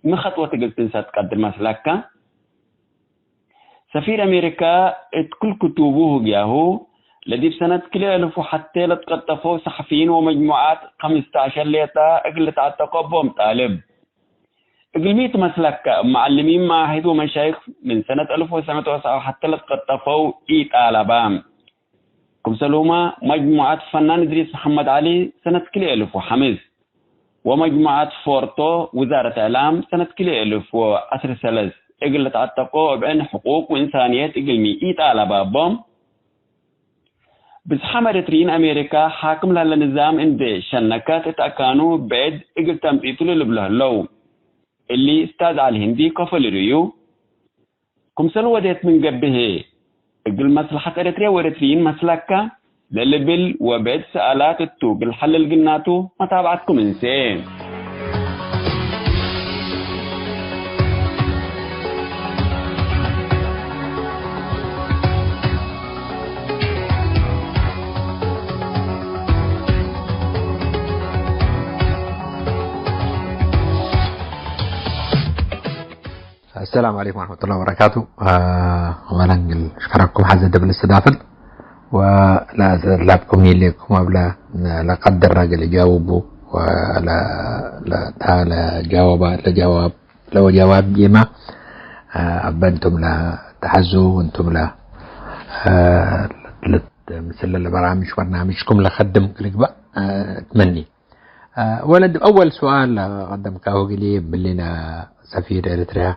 ሚ ከጥወት እግል ትንሰእ ትቀድር መስለከ? ሰፊር አሜሪካ እት ክል ክቱቡ ህግያሁ፣ ለዲብ ሰነት ክልኤ እልፍ ወሐቴ ለትቀጠፈው ሰሐፊይን ወመጅሙዓት፣ ከምስተ ዐሸር ሌጣ እግል ልትዐተቆ እቦም ጣልብ። እግልሚ ትመስለከ፣ እብ መዐልሚን መዓህድ ወመሻይክ ምን ሰነት አልፍ ወትሰዕ ምእት ወትስዓ ወሐቴ ለትቀጠፈው ኢጣለባ። ክምሰልሁመ መጅሙዐት ፈናን እድሪስ መሐመድ ዐሊ ሰነት ክልኤ እልፍ ወሐምስ፣ ወመጅሙዐት ፎርቶ ውዛረት እዕላም ሰነት ክልኤ እልፍ ወዐስር ሰለስ እግል ለተዐተቆ እብ ዕን ሕቁቅ ወእንሳንየት እግልሚ ኢጣለባ እቦም። ብዝሓም ኤረትርዪን አሜሪካ ሓክም ለሀለ ንዛም እንዴ ሸነከት እት አካኑ ብዕድ እግል ተምጺቱ ለልብሎ ህለው። እሊ እስታዝ ዐሊ ህንዲ ከፎ ልርእዩ። ክምሰል ወዴት ምን ገብእ ህዬ፣ እግል መስለሐት ኤረትርየ ወኤረትርዪን መስለከ ለልብል ወብዕድ ሰኣላት እቱ እግል ሐልል ግናቱ መታብዐትኩም እንሴ። አሰላሙ ዐለይኩም ወረሕመቱላሂ ወበረካቱ። አ፣ አወለን እግል ሽከረኩም ሐዘ ደብል እስትዳፈት ወለአሰላብኩም ይሌኩም አብለ ለቀደርነ እግል እጃውቡ ወለ-፣ ለታ ለጃወባ-፣ ለጃዋብ፣ ለወጃዋብ ዲማ፣ አ፣ አበ እንቱም ለተሐዙ ወእንቱም ለ-፣ አ፣ ለት-፣ ምስለ ለበራምጅ በርናምጅኩም ለከድም ልግበእ፣ አ፣ እትመኒ። አ፣ ወለ ዲብ አወል ሱኣል ቀደምካሁ እግሊ፣ እብሊ ለሰፊር ኤረትርያ፣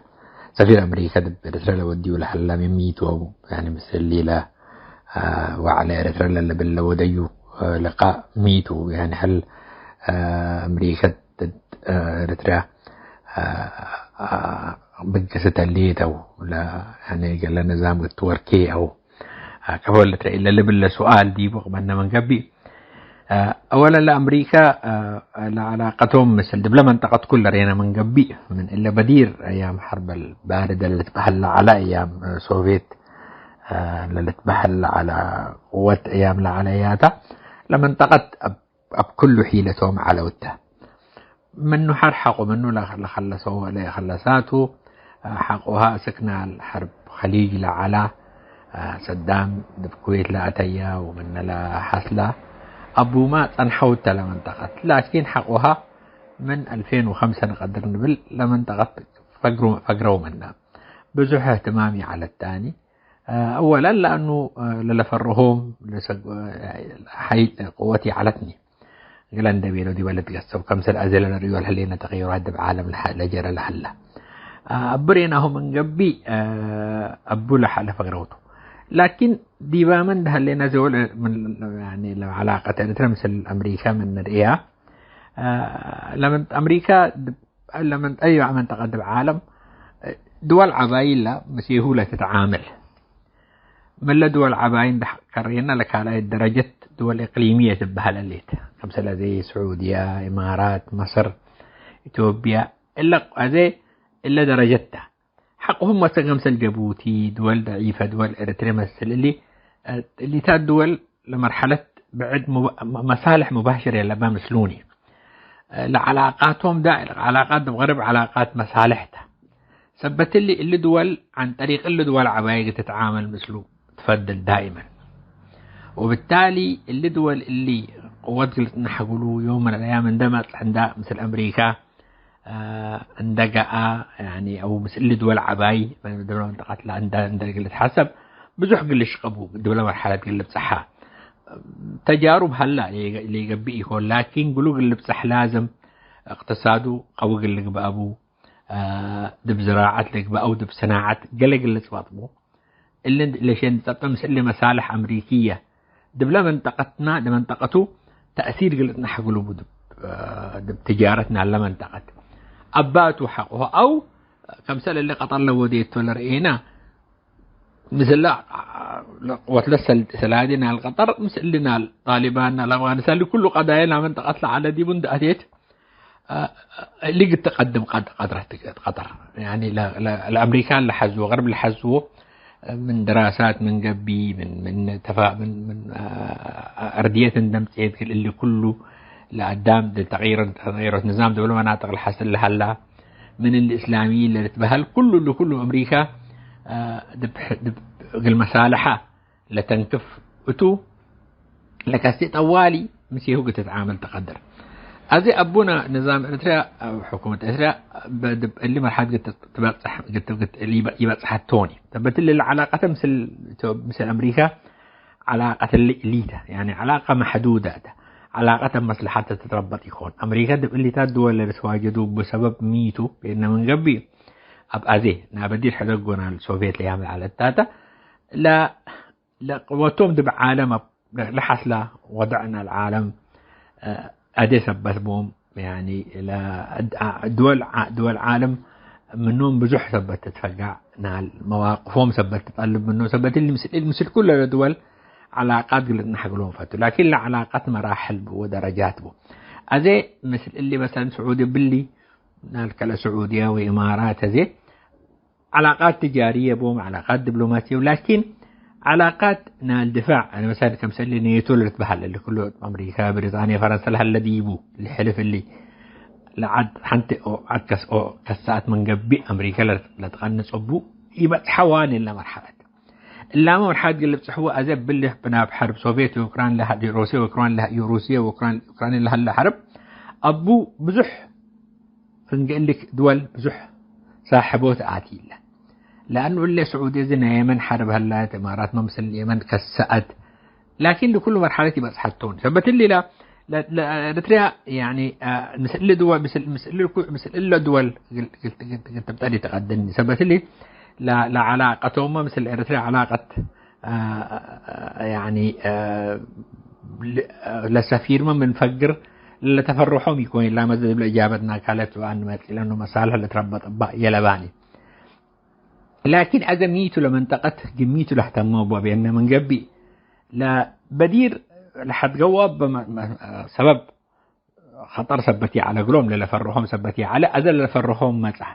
ሰፊር አምሪከ ዲብ ኤረትርያ ለወድዩ ለሀላ ሚ ቱ፣ ያኒ ምስል ለ፣ አ፣ ወዐለ ኤረትርያ ለልብል ለወደዩ፣ አ፣ ልቃእ ሚ ቱ፣ ያኒ ሀል፣ አ፣ አምሪከ ዲድ፣ አ፣ ኤረትርያ፣ አ፣ አ፣ ብግስት ህሌት አው፣ ለ-፣ ያኒ ገለ ንዛም እት ወርኬ አው፣ ከፎ ለትረኤ ለልብል ለሱኣል ዲቡ ቅበልነ ምን ገብእ፣ አወለን ለአምሪከ ለዐላቀቶም ምስል ዲብለ መንጠቀት ኩሉ ለሬነ ምን ገብእ፣ ምን እለ በዲር አያም ሐርብ አልባርደ ለልትበሀል ለዐለ አያም ሶቬት ለልትበሀል ለዐለ ቅወት አያም ለዐለያተ ለመንጠቀት እብ፣ እብ ኩሉ ሒለቶም ዐለው ተ። ምኑ ሐር ሐቆ ምኑ ለከለሰው ወለ ከለሳቱ፣ ሐቆሃ እስክ ናል ሐርብ ከሊጅ ለዐላ፣ ሰዳም ዲብ ኩዌት ለአተያ ወምነ ለሐስላ፣ አቡማ ጸንሐው እተ ለመንጠቀት። ላኪን ሐቆሃ ምን አልፌን ወከምሰ ንቀድር ንብል ለመንጠቀት ፈግሩ-፣ ፈግረው ምነ። ብዙሕ እህትማም ይዐለት ታኒ። አወለን ለአኑ ለለፈርሆም ለሰግ-፣ ሐይ ቅወት ይዐለትኒ። እግለ እንዴ ቤለው ዲበ ልትገሰው፣ ከምሰል አዜ ለነርእዮ ለህሌነ ተቅዩራት ዲብ ዓለም ለሐ-፣ ለጀረ ለሀለ። አብሬናሁ ምን ገብእ፣ አቡ ለሐለ ፈግረውቱ። ላኪን ዲባመ እንደ ሀሌነ ዘወል ምን፣ ያኒ፣ ለዐላቀት ኤርትረ ምስል አምሪካ ምን ንርእያ፣ ለምን አምሪካ ለመንጠ-፣ አዩ መንጠቀት ዲብ ዓለም ድወል ዐባይላ ምስሌሁ ለትትዓመል። መለ ድወል ዐባይ እንደ ከሬና ለካልኣይ ደረጀት ድወል እቅሊምየ ትበሀል እሊት። ከምሰለ ዘይ ስዑድያ፣ ኢማራት፣ መስር፣ ኢትዮጵያ፣ እለ አዜ እለ ደረጀት ተ። ሐቅሁም ወሰን ከምሰል ጀቡቲ፣ ድወል ደዒፈ፣ ድወል ኤረትርየ መስል እሊ፣ እሊታት ድወል ለመርሐለት ብዕድ ሙባ-፣ መሳልሕ ሙባሽር የለበ ምስሉኒ። ለዐላቃቶም ዳ-፣ ዐላቃት ዲብ ገርብ ዐላቃት መሳልሕ ተ። ሰበት እሊ፣ እሊ ድወል ዐን ጠሪቅ እሊ ድወል ዐባይ እግል ትትዓመል ምስሉ ትፈድል ዳኢመን። ወብታሊ እሊ ድወል እሊ ቅወት እግል ትነሐግሉ ዮም ምን አልአያም እንደ መጽእ እንዳ ምስል አምሪካ፣ አ፣ እንደ ገአ፣ ያኒ፣ አው ምስል ድወል ዐባይ፣ ድብለ መንጠቀት ለእንደ፣ እንደ እግል ልትሐሰብ፣ ብዙሕ እግል ልሽቀቡ፣ ድብለ መርሐለት እግል ልብጽሓ። ተጃሩብ ሀላ ሌገ-፣ ሌገብእ ኢኮን፣ ላኪን ግሉ እግል ልብጽሕ ላዝም እቅትሳዱ ቀዊ እግል ልግበእ ቡ፣ አ፣ ድብ ዝራዐት ልግበእ አው ድብ ሰናዐት ገሌ እግል ልጽበጥ ቡ። እሊ ለሸን ጸብጠ ምስል መሳልሕ አምሪክየ ድብለ መንጠቀትና ለመንጠቀቱ ተእሲር እግል እትነሐግሉ ቡ ድብ፣ ድብ ትጃረትና ለመንጠቀት። አባቱ ሐቆ አው ከምሰል እሊ ቀጠር ለወዴቶ ለርኤና ምስለ ወትለ ሰል-፣ ሰላዲ ናል ቀጠር ምስል ናል ጣሊባን ናል አፍጋኒስታን ለኩሉ ቀዳየ ናመንጠቀት ለዐለ ዲቡ እንደ አቴት እሊ እግል ትቀድም ቀድ-፣ ቀድረት ቀጠር። ያኒ ለ-፣ ለ-፣ ለአምሪካን ለሐዝዎ፣ ገርብ ለሐዝዎ፣ ምን ድራሳት ምን ገብእ፣ ምን፣ ምን ተፋ-፣ ምን፣ ምን፣ አ-፣ አ-፣ አርድየት እንደ ምጽኤት እሊ ኩሉ ለአዳም ተቅይር፣ ተቅይሮት ንዛም ደውለ መናጥቅ ለሐስል ለሀላ፣ ምን እንደ እስላሚይን ለልትበሀል ኩሉ እሊ ኩሉ አምሪካ፣ አ፣ ድብ፣ ድብ እግል መሳልሐ ለተንክፍ እቱ፣ ለከስቴ ጠዋሊ ምስሌሁ እግል ትትዓመል ተቀድር። አዜ አቡነ ንዛም ኤርትርያ አው ሕኩመት ኤርትርያ በ-፣ እሊ መርሐለት እግል ትበጽሕ፣ እግል ት-፣ እግል ት-፣ እሊ ይበ-፣ ይበጽሐቶኒ። ሰበት እሊ ለዐላቀተ ምስል ኢትዮ-፣ ምስል አምሪካ ዐላቀት እሊ እሊተ፣ ያኒ ዐላቀ መሕዱደ ተ። ዐላቀተ መስለሐት ትትረበጥ ኢኮን። አምሪካ ዲብ እሊታት ድወል ለልትዋጀዱ እቡ ሰበብ ሚቱ ቤነ ምን ገብእ፣ አብ አዜ ናበዲር ሕደጎ ናል ሶቭየት ለያም ለዐለት ተ። ለ-፣ ለቅወቶም ዲብ ዓለም አብ-፣ ለሐስላ ወደዕ ናል ዓለም፣ አ፣ አዜ ሰበት ቦም፣ ያኒ፣ ለ-፣ አ፣ ድወል ዓ-፣ ድወል ዓለም ምኖም ብዙሕ ሰበት ትትፈጋዕ ናል መዋቅፎም ሰበት ትጠልብ ምኖም ሰበት እሊ ምስል፣ ምስል ኩለ ድወል ዐላቃት እግል እትነሐግሎም ፈቱ። ላኪን ለዐላቃት መራሕል ቡ ወደረጃት ቡ። አዜ ምስል እሊ መሰለን ስዑዲ ብሊ ናል ከለ ስዑድየ ወኢማራት አዜ ዐላቃት ትጃርየ ቦም፣ ዐላቃት ዲብሎማስየ፣ ላኪን ዐላቃት ናል ድፋዕ፣ አነ መሰለን ከምሰል ኔቶ ለልትበሀል፣ እሊ ኩሉ አምሪካ፣ ብሪጣንያ፣ ፈረንሰ ለሀለ ዲቡ፣ እሊ ሕልፍ እሊ ለዐድ ሐንቲ ኦ ዐድ ከስ-፣ ኦ ከሰአት ምን ገብእ አምሪካ ለ-፣ ለትቀንጽ እቡ ኢበጽሐ ዋኔ እለ መርሐለት። እላመ መርሐለት እግል ልብጽሕወ አዜ እብሊ ናብ ሐርብ ሶቭየት ወኡክራይን ለሀ-፣ ሩስየ ወኡክራይን ለሀ-፣ ሩስየ ወኡክራይን፣ ኡክራይን ለሀለ ሐርብ አቡ ብዙሕ ፍንጌ እሊ ድወል ብዙሕ ሳሕቦት አትይለ። ለአኑ እለ ስዑዲ እዝ ናይ የመን ሐርብ ሀላት፣ እማራትመ ምስል የመን ከሰአት። ላኪን ለኩሉ መርሐለት ኢበጽሐቶን። ሰበት እሊ ለ-፣ ለ-፣ ለኤረትርያ፣ ያኒ፣ አ፣ ምስል እሊ ድወል፣ ምስል፣ ምስል እሊ ኩ-፣ ምስል እለ ድወል ግል፣ ግል፣ ግል፣ ግል ትብጠል ኢተቀድኒ። ሰበት እሊ ለ-፣ ለዐላቀቶመ ምስል ኤረትርያ ዐላቀት፣ አ፣ ያኒ፣ አ፣ ለ-፣ ለሰፊርመ ምን ፈግር ለተፈርሖም ኢኮን፣ ላመ እብ ለእጃበትና ካልአት ወአን መጽእ ለኑ መሳልሕ ለትረበጥ እባ የለባኒ። ላኪን አዜ ሚቱ ለመንጠቀት ግሚቱ ለህተመ እቡ አቤነ ምን ገብእ፣ ለበዲር ለሐድገዋ በመ-፣ መ-፣ ሰበብ ኸጠር ሰበት ይዐለ እግሎም ለለፈርሆም ሰበት ይዐለ፣ አዜ ለለፈርሆም መጽአ።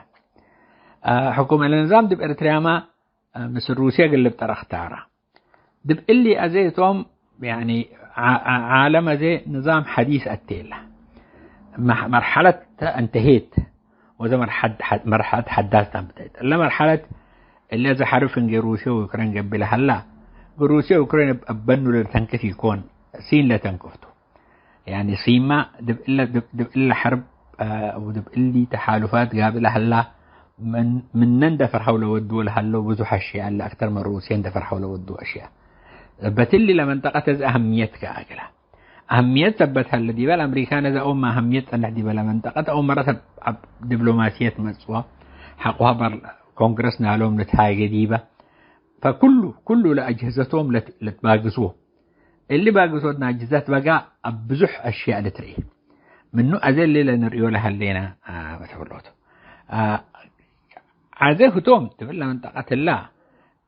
አ፣ ሕኩም ለንዛም ዲብ ኤርትርያማ፣ አ፣ ምስል ሩስየ እግል ልብጠር አክታራ። ዲብ እሊ አዜ እቶም፣ ያኒ፣ ዓ-፣ ዓ-፣ ዓለም አዜ ንዛም ሐዲስ አቴለ። መርሐለት እንተሄት ወዘ መርሐለት ሐዳስ ታምብተይት። እለ መርሐለት እለ ዘ ሐርብ ፍንጌ ሩስየ ወዩክሬን ገብእ ለሀላ፣ እብ ሩስየ ወዩክሬን እብ አበኑ ለልተንክፍ ኢኮን፣ ሲን ለተንክፍቱ። ያኒ ሲማ ድብ እለ፣ ድብ፣ ድብ እለ ሐርብ፣ አ፣ ወድብ እሊ ተሓሉፋት ጋብእ ለሀላ፣ ምን፣ ምነ እንደ ፈርሐው ለወድዎ ለሀለው ብዙሕ አሽያእ አለ፣ አክተር ምን ሩስየ እንደ ፈርሐው ለወድዎ አሽያእ። በትሊ ለመንጠቀት እዝ አህምየት ከአግላ። አህምየት ሰበት ሀለ ዲበ ለአምሪካ ነዘ ኦም አህምየት ጸንሕ ዲበ ለመንጠቀት አው መረት እብ፣ እብ ዲብሎማስየት መጽዋ ሐቆ ሀበር ኮንግረስ ናሎም ልትሃጌ ዲበ። ፈኩሉ፣ ኩሉ ለአጅህዘቶም ለት-፣ ለትባግስዎ። እሊ ባግሶት ናጅዛት በጋ እብ ብዙሕ አሽያእ ልትርኤ ምኑ አዜ እሊ ለንርእዮ ለሀሌነ፣ አ፣ በተብሎቱ። አ፣ አዜ ህቶም ትብል ለመንጠቀት እላ፣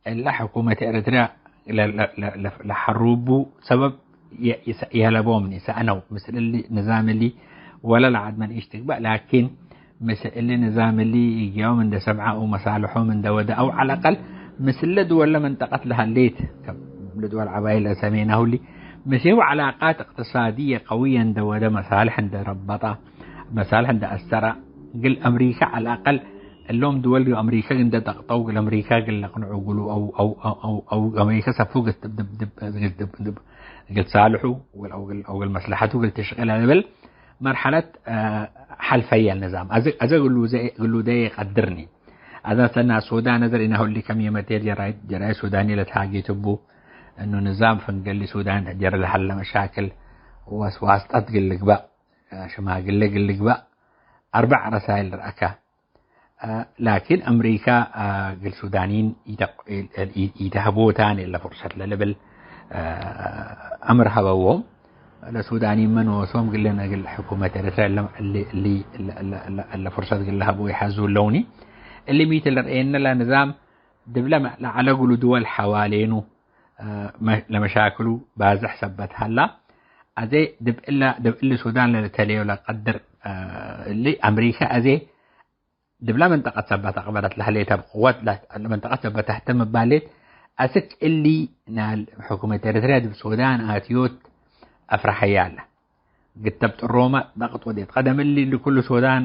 እላ ሕኩመት ኤረትርያ ለ-፣ ለ-፣ ለ-፣ ለ-፣ ለሐሩቡ ሰበብ የ-፣ ይሰ-፣ የለቦም ይሰአነው። ምስል እሊ ንዛም እሊ ወለ ለዓድ መንኢሽ ትግበእ፣ ላኪን ምስል እሊ ንዛም እሊ እግያኦም እንደ ሰምዐ አው መሳልሖም እንደ ወደ አው ዐለ አቀል ምስል ለድወል ለመንጠቀት ለሀሌት፣ ከም ለድወል ዐባይል ለሰሜናሁ እሊ፣ ምስሌሁ ዐላቃት እቅትሳድየ ቀውየ እንደ ወደ፣ መሳልሕ እንደ ረበጠ፣ መሳልሕ እንደ አሰረ፣ እግል አምሪከ ዐለ አቀል እሎም ድወል ዲብ አምሪከ እንደ ጠቅጠው፣ እግል አምሪከ እግል ለቅንዑ እግሉ አው፣ አው፣ አው፣ አው፣ አው አምሪከ ሰፉ እግል ትብድብ፣ ድብ፣ ድብ፣ ድብ፣ ድብ፣ እግል ትሳልሑ፣ ወል አው እግል፣ አው እግል መስለሐቱ እግል ትሽቅለ ልብል መርሐለት፣ አ፣ ሐልፈየ ንዛም። አዜ፣ አዜ እግሉ ዘ-፣ እግሉ ደየ ቀድርኒ። አዜ ሰና ሱዳን ነዘር ኢናሁ እሊ ከም የመቴር ጀራይት፣ ጀራይት ሱዳንየ ለትሃጌት እቡ፣ እኑ ንዛም ፍንገሊ ሱዳን ጀረ ለሀለ መሻክል ወስ-፣ ዋስጠት እግል ልግበእ፣ አ፣ ሽማግሌ እግል ልግበእ፣ አርበዕ ረሳይል ረአከ። አ፣ ላኪን አምሪካ፣ አ፣ እግል ሱዳኒን ኢተቅ-፣ ኢ-፣ ኢ-፣ ኢተህቦ ታኒ እለ ፍርሰት ለልብል፣ አ፣ አምር ሀበዎም። ለሱዳኒን መኖሶም እግል፣ እግል ሕኩመት ኤረትርያ እለ፣ እሊ፣ እሊ፣ እለ፣ እለ፣ እለ፣ እለ ፍርሰት እግል ለሀቦ ይሐዙ እለውኒ። እሊ ሚ ቲ ለርኤነ ለንዛም ድብለ ለዐለ እግሉ ድወል ሐዋሌኑ፣ አ፣ መ-፣ ለመሻክሉ ባዝሕ ሰበት ሀላ። አዜ ድብ እለ፣ ድብ እሊ ሱዳን ለልተሌዮ ለቀድር፣ አ፣ እሊ አምሪካ አዜ ድብለ መንጠቀት ሰበት አቅበለት ለህሌት፣ እብ ቅወት ለመንጠቀት ሰበት ተህተ ምባሌት፣ አስክ እሊ ናል ሕኩመት ኤረትርያ ዲብ ሱዳን አትዮት አፍረሐያ ለ። ግተብ ጥሮመ ደቅጥ ወዴት። ቀደም እሊ፣ እሊ ኩሉ ሱዳን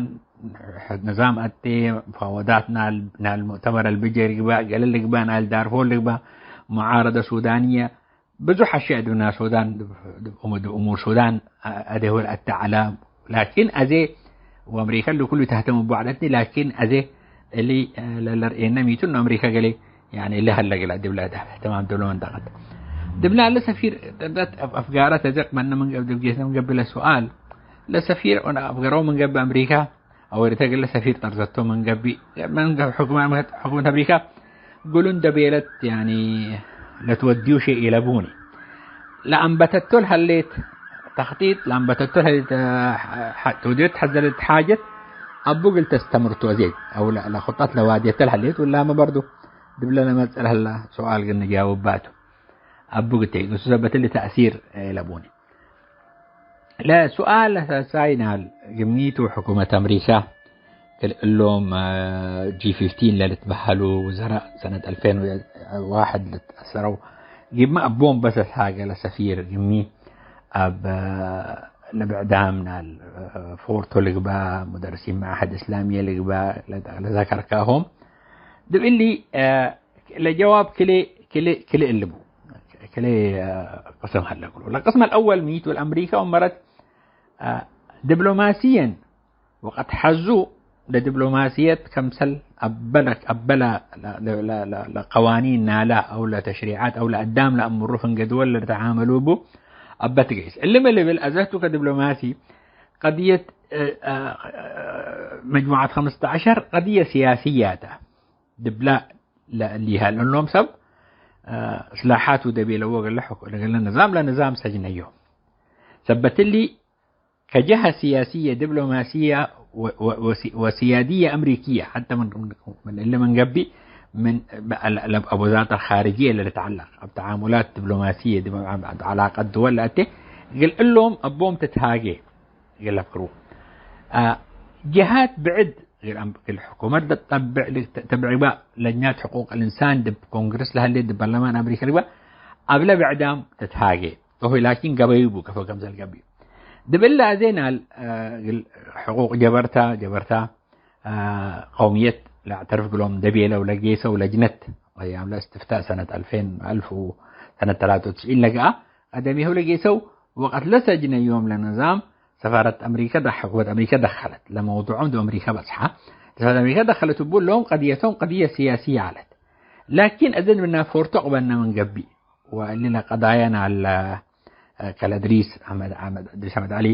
ንዛም አቴ፣ ሙፋወዳት ናል፣ ናል ሙዕተመር አልብጀ ልግባእ፣ ገሌ ልግባእ፣ ናል ዳርፎር ልግባእ፣ ሙዓረደ ሱዳንየ፣ ብዙሕ አሽያእ ዲብና ሱዳን፣ ዲብ፣ ዲብ እሙ-፣ ዲብ እሙር ሱዳን አ-፣ አደህወል አተ ዐለ። ላኪን አዜ ወአምሪከ እሊ ኩሉ ተህተም እቡ ዐለትኒ፣ ላኪን አዜ እሊ፣ አ፣ ለለርኤነ ሚቱ እኑ አምሪከ ገሌ፣ ያኒ፣ እሊ ሀለ ግላ ዲብለ ተህተማም ዲብለ መንጠቀት። ዲብለ ለሰፊር፣ አፍ-፣ አፍጋረ ተዘቅ መነ ምን ዲብ ጌሰ ምን ገብእ ለሱአል፣ ለሰፊር አፍገረው ምን ገብእ አምሪከ፣ አወ ርተ እግለ ሰፊር ጠርዘቶ ምን ገብእ፣ ምን ገ-፣ ሕኩመ-፣ ሕኩመት አምሪካ እግሉ እንደ ቤለት፣ ያኒ፣ ለትወድዩ ሸይ ኢለቡኒ። ለአንበተቶ ለሀሌት ተክጢጥ፣ ለአንበተቶ ለሀሌት፣ ሐ-፣ ሐ-፣ ትወድዮ ተሐዘለት ሓጀት፣ አቡ እግል ተስተምርቶ ዜድ፣ አው ለ-፣ ለክጠት ለዋድየተ ለሀሌት፣ ውላመ በርዱ ድብለ ለመጽእ ለህላ ሱኣል ግን ንጃውባቱ። አቡ ግቴ፣ እሱ ሰበት እሊ ተእሲር ኢለቡኒ። ለሱኣል አሳሳይ ናል፣ ግምኒቱ ሕኩመት አምሪካ ክል እሎም፣ አ፣ ጂ ፊፍቲን ለልትበሀሉ ውዘራእ ሰነት አልፌን ወዋሕድ ለትአሰረው፣ ግብመ አቦም በሰስ ሃገ ለሰፊር ግምኒ አብ፣ አ፣ ለብዕዳም ናል፣ አ፣ ፎርቶ ልግባ፣ ሙደርሲን መዓህድ እስላምየ ልግባ፣ ለዘከርካሆም ድብ እሊ፣ አ፣ ለጀዋብ ክሌ፣ ክሌ፣ ክሌ እልቡ። ክሌ፣ አ፣ ቅስም ሀለ ክሉ። ለቅስም አልአወል ሚ ቱ፣ ለአምሪካ ወመረት፣ አ፣ ዲብሎማስየን ወቀት ሐዙ ለዲብሎማስየት ከምሰል አበለ፣ አበለ ለ-፣ ለ-፣ ለ-፣ ለ-፣ ለቀዋኒን ናላ አው ለተሽሪዓት አው ለአዳም ለአምሩ ፍንጌ ድወል ለልተዓመሉ ቡ አበ ትገይስ። እሊ ሚ ልብል አዘህቱ ከዲብሎማሲ ቀድየት፣ አ፣ አ፣ መጅሙዓት ኸምስተ ዐሸር ቀድየ ሲያስያ ተ። ድብላ ለእሊሀ ለእሎም ሰብ፣ አ፣ እስላሓት ውደቤ ለወ እግለ ሕኩ-፣ እግለ ንዛም ለንዛም ሰጅነዮ። ሰበት እሊ፣ ከጀሀ ሲያስየ፣ ዲብሎማስየ ወ-፣ ወ-፣ ወሲ-፣ ወሲያድየ አምሪክየ፣ ሐተ ምን፣ ምን እሊ ምን ገብእ፣ ምን አል-፣ አል-፣ አብ ወዛረት አልኻርጅየ ለልትዐለቅ፣ አብ ተዓሙላት ዲብሎማስየ፣ ዲብ ዐላቀት ድወል ለአቴ፣ እግል እሎም አቦም ትትሃጌ። እግል ለፍክሩ። አ፣ ጀሃት ብዕድ እግል አም-፣ እግል ሕኩመት ለጠብዕ ል-፣ ተ-፣ ተብዕግባእ ለጅናት ሕቁቅ ልእንሳን ዲብ ኮንግረስ ለሀሌት ዲብ በርለማን አምሪካ ልግባእ አብለ ብዕዳም ትትሃጌ። ኦሆ፣ ላኪን ገበዩ ቡ ከፎ ከምሰል ገብዩ። ድብል ለአዜ ናል፣ አ፣ እግል ሕቁቅ ጀበርታ፣ ጀበርታ፣ አ፣ ቀውምየት ለአዕተርፍ እግሎም ደቤለው ለጌሰው ለጅነት፣ አያም ለእስትፍታእ ሰነት አልፌን፣ አልፍ ወሰነት ተላተ ወትስዒን ለገአ፣ ቀደሜሁ ለጌሰው ወቀት ለሰጅነ ዮም ለንዛም ሰፋረት አምሪከ ደ-፣ ሕኩመት አምሪከ ደኸለት። ለመውዱዖም ዶ አምሪከ በጽሐ። ሰፋረት አምሪከ ደኸለት እቡ እሎም ቀድየቶም ቀድየ ሲያስየ ዐለት። ላኪን እዝን ምናፎርቶ ቅበነ ምን ገብእ ወእሊ ለቀዳየን አለ፣ አ፣ ከለ እድሪስ አሕመድ፣ አሕመድ፣ እድሪስ አሕመድ ዐሊ፣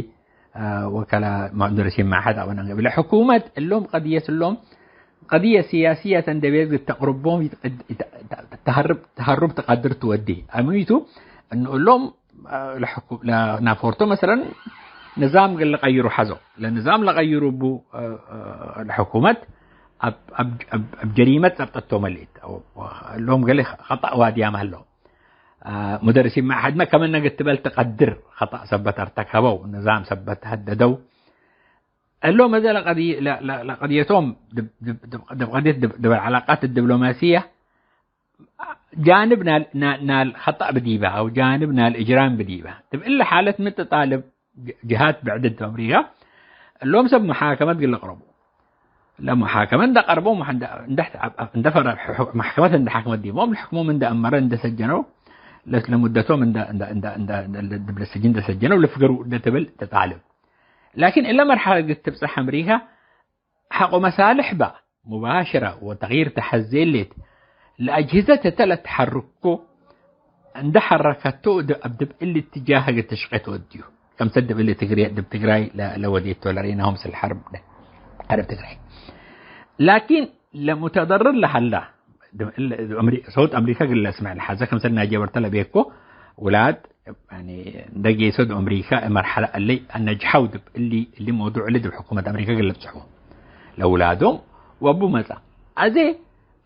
አ፣ ወከለ ሙደርሲን መዐሀድ አበን አንገብለ ሕኩመት እሎም ቀድየት እሎም ቀድየ ሲያስየት እንደ ቤት ተቅርቦም ይት-፣ ይት-፣ ተሀርብ፣ ተሀሩብ ተቃድር ትወዲ። አሚቱ እኑ እሎም፣ አ፣ ለሕኩ-፣ ለናፎርቶ መሰለን ንዛም ገ ለቀይሩ ሐዞ። ለንዛም ለቀይሩ እቡ፣ አ፣ አ፣ ለሕኩመት አብ፣ አብ፣ አብ፣ አብ ጀሪመት ጸብጠቶ መሌት። እሎም ገሌ ኸጠእ ዋድያም ሀለው። አ፣ ሙደርሲን መዐሀድመ ከመነ ግትበል ትቀድር፣ ኸጠእ ሰበት አርተከበው፣ ንዛም ሰበት ሀደደው። እሎም እዘ ለቀድይ-፣ ለ-፣ ለ-፣ ለቀድየቶም ድብ-፣ ድብ-፣ ድብ-፣ ድብ ቀድየት ድብ-፣ ድብ ዐላቃት ዲብሎማስየ ጃንብ ናል፣ ና-፣ ናል ኸጠእ ብዲበ አው ጃንብ ናል እጅራም ብዲበ። ድብ እሊ ሓለት ምን ትጣልብ ጅ-፣ ጅሃት ብዕድት አምሪካ እሎም ሰብ መሓከመት ግል ልቅረቡ። ለመሓከመ እንደ ቀርቦም ወሐንደ-፣ እንደ ሕተ-፣ እንደ ፈረ-፣ መሕከመት እንደ ሐክመት ዲቦም፣ ለሕክሞም እንደ አመረ እንደ ሰጀነው፣ ለ-፣ ለሙደቶም እንደ፣ እንደ፣ እንደ፣ እንደ፣ እንደ፣ እንደ፣ ድብ ለስጅን እንደ ሰጀነው፣ ልፍገሩ እንደ ትብል ትጣልብ። ላኪን እለ መርሐለት እግል ትብጸሕ አምሪካ ሐቆ መሳልሕ በ ሙባሽረ ወተግይር ተሐዜሌት ለአጅህዘት እተ ለትሐርኮ እንደ ሐረከቶ ድ-፣ እብ ድብ እሊ እትጃህ እግል ትሽቄ ትወድዩ። ከምሰል ድብ እሊ ትግሬ-፣ ድብ ትግራይ ለ-፣ ለወዴቶ ለርኢናሆም ስል ሐርብ ደ-፣ ሐርብ ትግራይ። ላኪን ለሙተደርር ለሀላ ድብ እሊ፣ ድብ አምሪ-፣ ሰውት አምሪካ እግል ለስምዕ ለሐዘ ከምሰል ናይ ጀበርተ ለቤኮ ውላድ፣ ያኒ፣ እንደ ጌሶ ድብ አምሪካ መርሐለ እሊ አነጅሐው ድብ እሊ፣ እሊ መውዱዕ እሊ ድብ ሕኩመት አምሪካ እግል ልብጽሑ ለውላዶም ወአቡ መጽአ። አዜ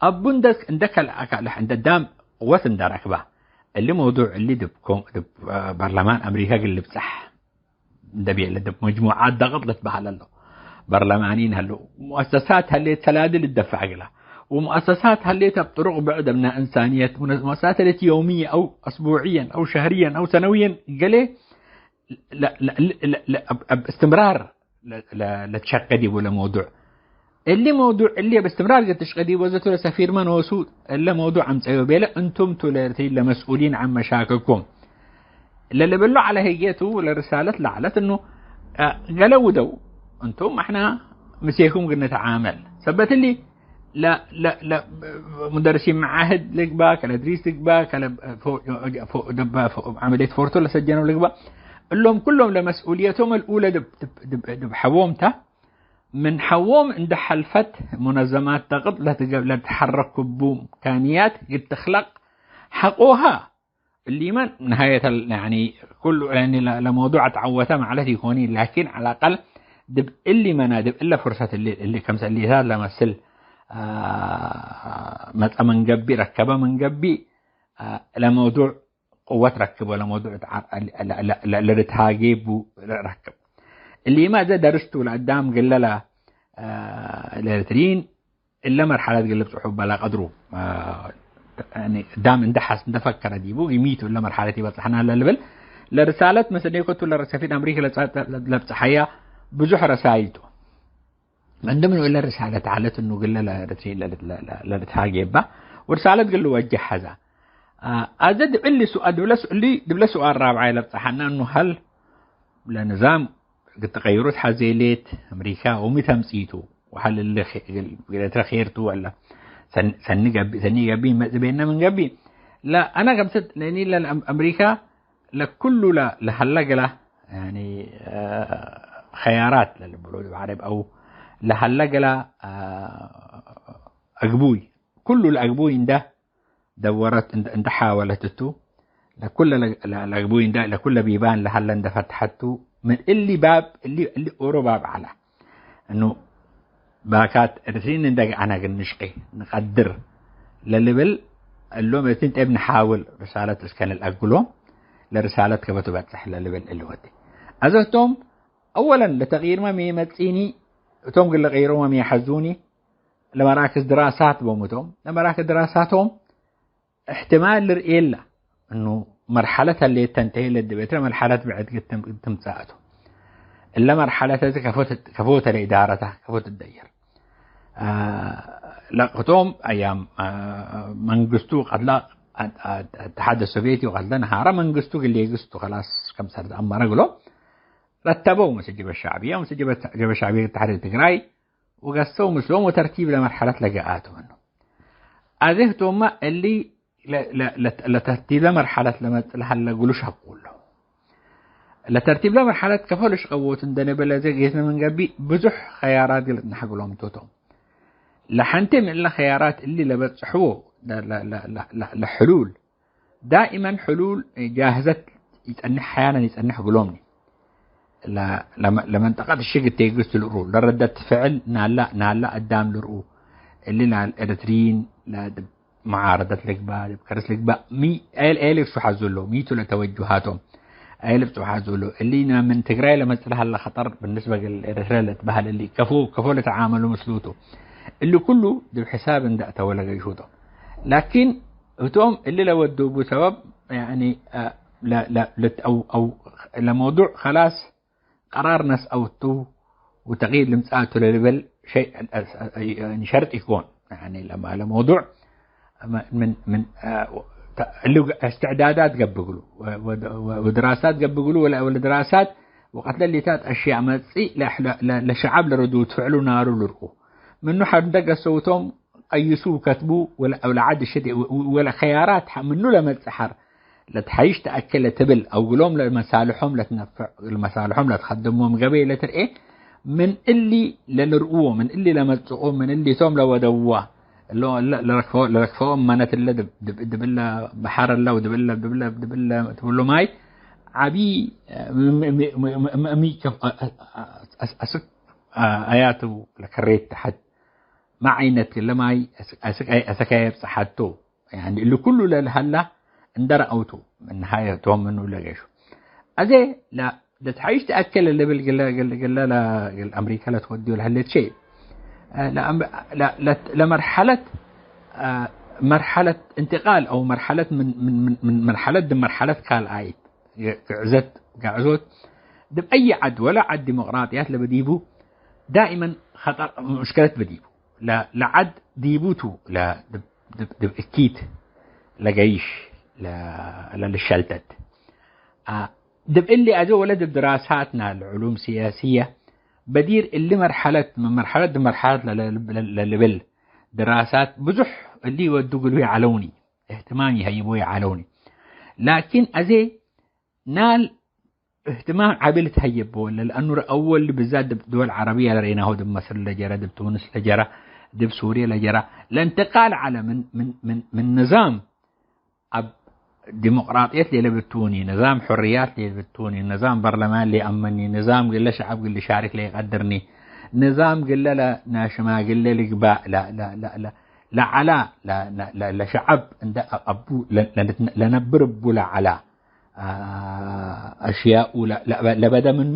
አቡ እንደ፣ እንደ ከልአ ካልሕ እንደ ዳም ቅወት እንደ ረክበ፣ እሊ መውዱዕ እሊ ድብ ኮን-፣ ድብ፣ አ፣ በርለማን አምሪካ እግል ልብጸሕ እንደ ቤለ፣ ድብ መጅሙዓት ደቅጥ ልትበሀል ሀለው፣ በርለማኒን ሀለው፣ ሙአሰሳት ሀሌት ሰላዲ ልደፈዕ እግላ፣ ወሙአሰሳት ሀሌት እብ ጥሩቅ ብዕድ አብናእ እንሳንየት፣ ሙአሰሳት ሀሌት የውምየ አው አስቡዕየን አው ሸህርየን አው ሰነውየን ገሌ ለ-፣ ለ-፣ ለ-፣ ለ-፣ ለ-፣ እብ፣ እብ እስትምራር ለ-፣ ለ-፣ ለትሸቄ ዲቡ ለመውዱዕ። እሊ መውዱዕ እሊ እብ እስትምራር እግል ትሽቄ ዲቡ ወዘቱ ለሰፊርመ ኖሱ እለ መውዱዕ አምጸዮ ቤለ፣ እንቱም ቱ ለኤረትርዪን ለመስኡሊን ዐን መሻክልኩም ለልብሎ ዐለ ህዬቱ ለርሳለት ለዐለት እኑ፣ አ፣ ገሌ ውደው፣ እንቱም አሕና ምሴኩም እግል ንትዓመል። ሰበት እሊ ለ-፣ ለ-፣ ለ-፣ ሙደርሲን መዓህድ ልግባ፣ ከለ እድሪስ ልግባ፣ ከለ ፎ-፣ ፎ-፣ ደባ ፎ-፣ ዐመልየት ፎርቶ ለሰጀነው ልግባ፣ እሎም ኩሎም ለመስኡልየቶም አልኡለ ድብ፣ ድብ፣ ድብ፣ ድብ ሐዎም ተ። ምን ሐዎም እንደ ሐልፈት ሙነዘማት ደቅጥ ለትገ-፣ ለትሐረክ እቡ እምካንያት እግል ትክለቅ ሐቆሃ። እሊመ ነሃየት ለ-፣ ያኒ፣ ኩሉ፣ ያኒ፣ ለ-፣ ለመውዱዕ አትዐወተ ማለት ኢኮኒ፣ ላኪን ዐለ አቀል ድብ እሊ መና፣ ድብ እለ ፍርሰት እሊ፣ እሊ ከምሰ እሊታት ለመስል፣ አ፣ መጸ ምን ገብእ፣ ረከበ ምን ገብእ፣ አ፣ ለመውዱዕ ቅወት ረክብ ወለመውዱዕ እት ዐ-፣ ለ-፣ ለ-፣ ለ-፣ ለልትሃጌ ቡ ረክብ። እሊመ እዘ ደርስ ቱ ለአዳም ግለ ለ-፣ አ፣ ለኤረትርዪን እለ መርሐለት እግል ልብጽሑ እበ ለቀድሩ፣ አ፣ ያኒ፣ ዳም እንደ ሐስ እንደ ፈከረ ዲቡ፣ ይሚቱ እለ መርሐለት ይበጽሐና ለልብል ለርሳለት መሰኔኮቱ ለረሰፊድ አምሪክ ለጸ-፣ ለብጽሐያ ብዙሕ ረሳይል ቱ። ምን ድምኑ እለ ርሳለት ዐለት እኑ ግለ ለርስ-፣ ለ-፣ ለ-፣ ለ-፣ ለልትሃጌ እባ፣ ወርሳለት ግል ወጀህ ሐዛ። አ፣ አዘ ድብሊ ሱአ-፣ ድብለ ሱ-፣ እሊ ድብለ ሱአል ራብዓይ ለብጽሐና እኑ ሀል ለንዛም እግል ተቀይሩት ሐዜሌት አምሪካ ወሚ ተምጽኢቱ ወሀል እሊ ኸ-፣ እግል ኤረትርያ ኬር ቱ ወለ ሰን-፣ ሰኒ ገብእ፣ ሰኒ ገብእ መጽእ ቤነ ምን ገብእ። ለአነ ከምሰት ለኒ ለአም-፣ አምሪካ ለኩሉ ለ-፣ ለሀለ ገላ፣ ያኒ፣ አ፣ ኸያራት ለልብሎ ዐረብ አው ለሀለ ገላ፣ አ፣ አግቡይ፣ ኩሉ ለአግቡይ እንደ ደወረት፣ እንደ፣ እንደ ሓወለት እቱ፣ ለኩለ ለ-፣ ለ-፣ ለአግቡይ እንደ፣ ለኩለ ቢባን ለሀለ እንደ ፈትሐቱ፣ ምን እሊ ባብ፣ እሊ፣ እሊ ኦሮ ባብ ዐለ። እኑ ባካት እርሲን እንደ ገአና ግን ንሽቄ ንቀድር ለልብል እሎም እርሲን ጤብ ንሓውል ርሳለት እስከ ንልአግሎም ለርሳለት ከበቱ በጽሕ ለልብል እሊ ወዲ። አዘቶም አወለን ለተቅይርመ ሚ መጽኢኒ፣ እቶም ግለ ቀይሮመ ሚ ሐዙኒ፣ ለመራክዝ ድራሳት ቦም እቶም፣ ለመራክዝ ድራሳቶም እሕትማል ልርኤላ እኑ መርሐለት ሀሌት ተንተሄ ለድቤትለ መርሐለት ብዕድ ግድ ትም-፣ ትምጻእ ቱ። እለ መርሐለት እዚ ከፎ ተ-፣ ከፎ ተ ለኢዳረታ፣ ከፎ ትደየር። አ፣ ለቅቶም አያም፣ አ፣ መንግስቱ ቀትላ፣ አ፣ አ፣ አተሓደ ሶቬት ወቀትለ ነሃረ መንግስቱ ግሌ ግስቱ ከላስ ከምሰል ተአመረ ግሎ ረተበው ምስ ጀበ ሸዕብየ፣ ምስ ጀበ፣ ጀበ ሸዕብየ ተሕሪር ትግራይ ወገሰው ምስሎም ወተርቲብ ለመርሐለት ለገአቱ ምኑ። አዜ ህቶማ እሊ ለ-፣ ለ-፣ ለ-፣ ለተርቲብለ መርሐለት ለመጽእ ለሀለ ግሉ ሸቁሎ። ለተርቲብለ መርሐለት ከፎ ልሽቀዎት እንደ ነበለ ዘ ጌትነ ምን ገብእ ብዙሕ ኸያራት ግልጽ ነሐግሎም ቶቶም። ለሐንቴ ምን እለ ኸያራት እሊ ለበጽሕዎ ለ-፣ ለ-፣ ለ-፣ ለ-፣ ለ-፣ ለሕሉል ዳኢመን ሕሉል ጃህዘት ይጸንሕ፣ ሐያነን ይጸንሕ ግሎምኒ። ለ-፣ ለመ-፣ ለመንጠቀት ሽግ ቴግስ ልርኡ፣ ለረደት ፍዕል ናላ፣ ናላ አዳም ልርኡ፣ እሊ ናል ኤረትርይን ለድብ መዓረደት ልግባእ፣ ድብ ከርስ ልግባእ፣ ሚ-፣ ኤል-፣ ኤልብሱ ሐዙ ሎ፣ ሚቱ ለተወጁሃቶም፣ ኤልብሱ ሐዙ ሎ፣ እሊ ምን ትግራይ ለመጽእ ለሀለ ኸጠር ብንስበ ገል ኤረትርያ ለትበህል እሊ ከፎ፣ ከፎ ለተዓመሉ ምስሉቱ። እሊ ኩሉ ድብ ሕሳብ እንደ አተወ ለገይሹቶም። ላኪን፣ እቶም እሊ ለወዱቡ ሰበብ፣ ያኒ፣ አ፣ ለ-፣ ለ-፣ ለት-፣ አው፣ አው፣ ለመውዱዕ ከላስ ቀራር ነስአውቱ ወተቅይድ ልምጽአቱ ለልበል ሸይ፣ አ፣ አ፣ አ፣ ሸርጥ ኢኮን። ያኒ ለማ-፣ ለመውዱዕ ምን፣ ምን፣ አ፣ ተ-፣ እሊ እስትዕዳዳት ገብእ እግሉ፣ ወ-፣ ወ-፣ ወድራሳት ገብእ እግሉ፣ ወለ-፣ ወለድራሳት ወቀት ለሊታት አሽያእ መጽእ ለ-፣ ለ-፣ ለ-፣ ለሸዐብ ለረዱት ፍዕሉ ናሩ ልርኡ። ምኑ ሐር እንደ ገሰውቶም ቀይሱ ከትቡ ወለ-፣ ወለዐድ ሸዴ ወ-፣ ወ-፣ ወለ ኸያራት ሐ-፣ ምኑ ለመጽእ ሐር ለትሐይሽ ተአኬ ለትብል አው ግሎም ለመሳልሖም ለትነፈዕ፣ ለመሳልሖም ለትከድሞም ገበይ ለትርኤ ምን እሊ ለልርኡዎ፣ ምን እሊ ለመጽኦ፣ ምን እሊቶም ለወደዋ እለ-፣ እለ-፣ ለረክፈ-፣ ለረክፈኦም መነት እለ ድብ-፣ ድብ-፣ ድብለ በሐር እለ ወድብለ፣ ድብለ፣ ድብለ ትብሉ ማይ ዐቢ ም-፣ ም-፣ ሚ-፣ ሚ-፣ ሚ-፣ ሚ-፣ ከፍ-፣ አ-፣ አ-፣ አ-፣ አስ-፣ አስክ አ-፣ አያቱ ለከሬት ተሐት ማ ዐይነት ለማይ አስ-፣ አስክ አይ-፣ አሰካየ ብጽሐቱ። ያኒ እሊ ኩሉ ለልሀላ እንደ ረአውቱ ምን ሀየ ቶም ምኑ ለገሹ። አዜ ለ-፣ ለትሐይሽ ተአኬ ለልብል ግለ፣ ግለ፣ ግለ ለ-፣ ግለ አምሪካ ለትወድዮ ለህሌት ሸይ። አ፣ ለአም-፣ ለ-፣ ለ-፣ ለመርሐለት፣ አ፣ መርሐለት እንትቃል አው መርሐለት ምን፣ ምን፣ ምን፣ ምን መርሐለት ድብ መርሐለት ካልአይት። ግዕዘት፣ ጋዕዞት፣ ድብ አይ ዐድ ወለ ዐድ ዲሞቅራጥያት ለበዲቡ ዳኢመን ኸጠር፣ ሙሽከለት በዲቡ። ለ-፣ ለዐድ ዲቡ ቱ፣ ለ-፣ ድብ፣ ድብ፣ ድብ እኪት ለገይሽ፣ ለ-፣ ለልሸልተት። አ፣ ድብ እሊ አዜ ወለ ድብ ድራሳትና ለዕሉም ሲያስየ በዲር እሊ መርሐለት፣ ምን መርሐለት ድብ መርሐለት ለለ-፣ ለለ-፣ ለልብል ድራሳት ብዙሕ እሊ ወዱ ግሉ ይዐለውኒ፣ እህትማም ይሀይቦ ይዐለውኒ። ላኪን አዜ ናል እህትማም ዐቢ ልትሀየቦ ወለ፣ ለአኑ ረአወ እሊ ብዛት ድብ ድወል ዐረብየ ለረኤናሁ፣ ድብ መስር ለጀረ፣ ድብ ቱንስ ለጀረ፣ ድብ ሱርየ ለጀረ፣ ለእንትቃል ዐለ ምን፣ ምን፣ ምን፣ ምን ንዛም አብ ዲሞቅራጥየት ሌለብቱኒ፣ ንዛም ሕርያት ሌለብቱኒ፣ ንዛም በርለማን ሌአመኒ፣ ንዛም ግለ ሸዐብ ግል ሻርክ ሌቀድርኒ፣ ንዛም ግለ ለናሽማግለ ልግባእ፣ ለ-፣ ለ-፣ ለ-፣ ለ-፣ ለዐላ፣ ለ-፣ ለ-፣ ለ-፣ ለሸዐብ እንደ አቡ ለ-፣ ለ-፣ ለነብር እቡ ለዐላ፣ አ-፣ አሽያኡ ለ-፣ ለ-፣ ለበደ ምኑ፣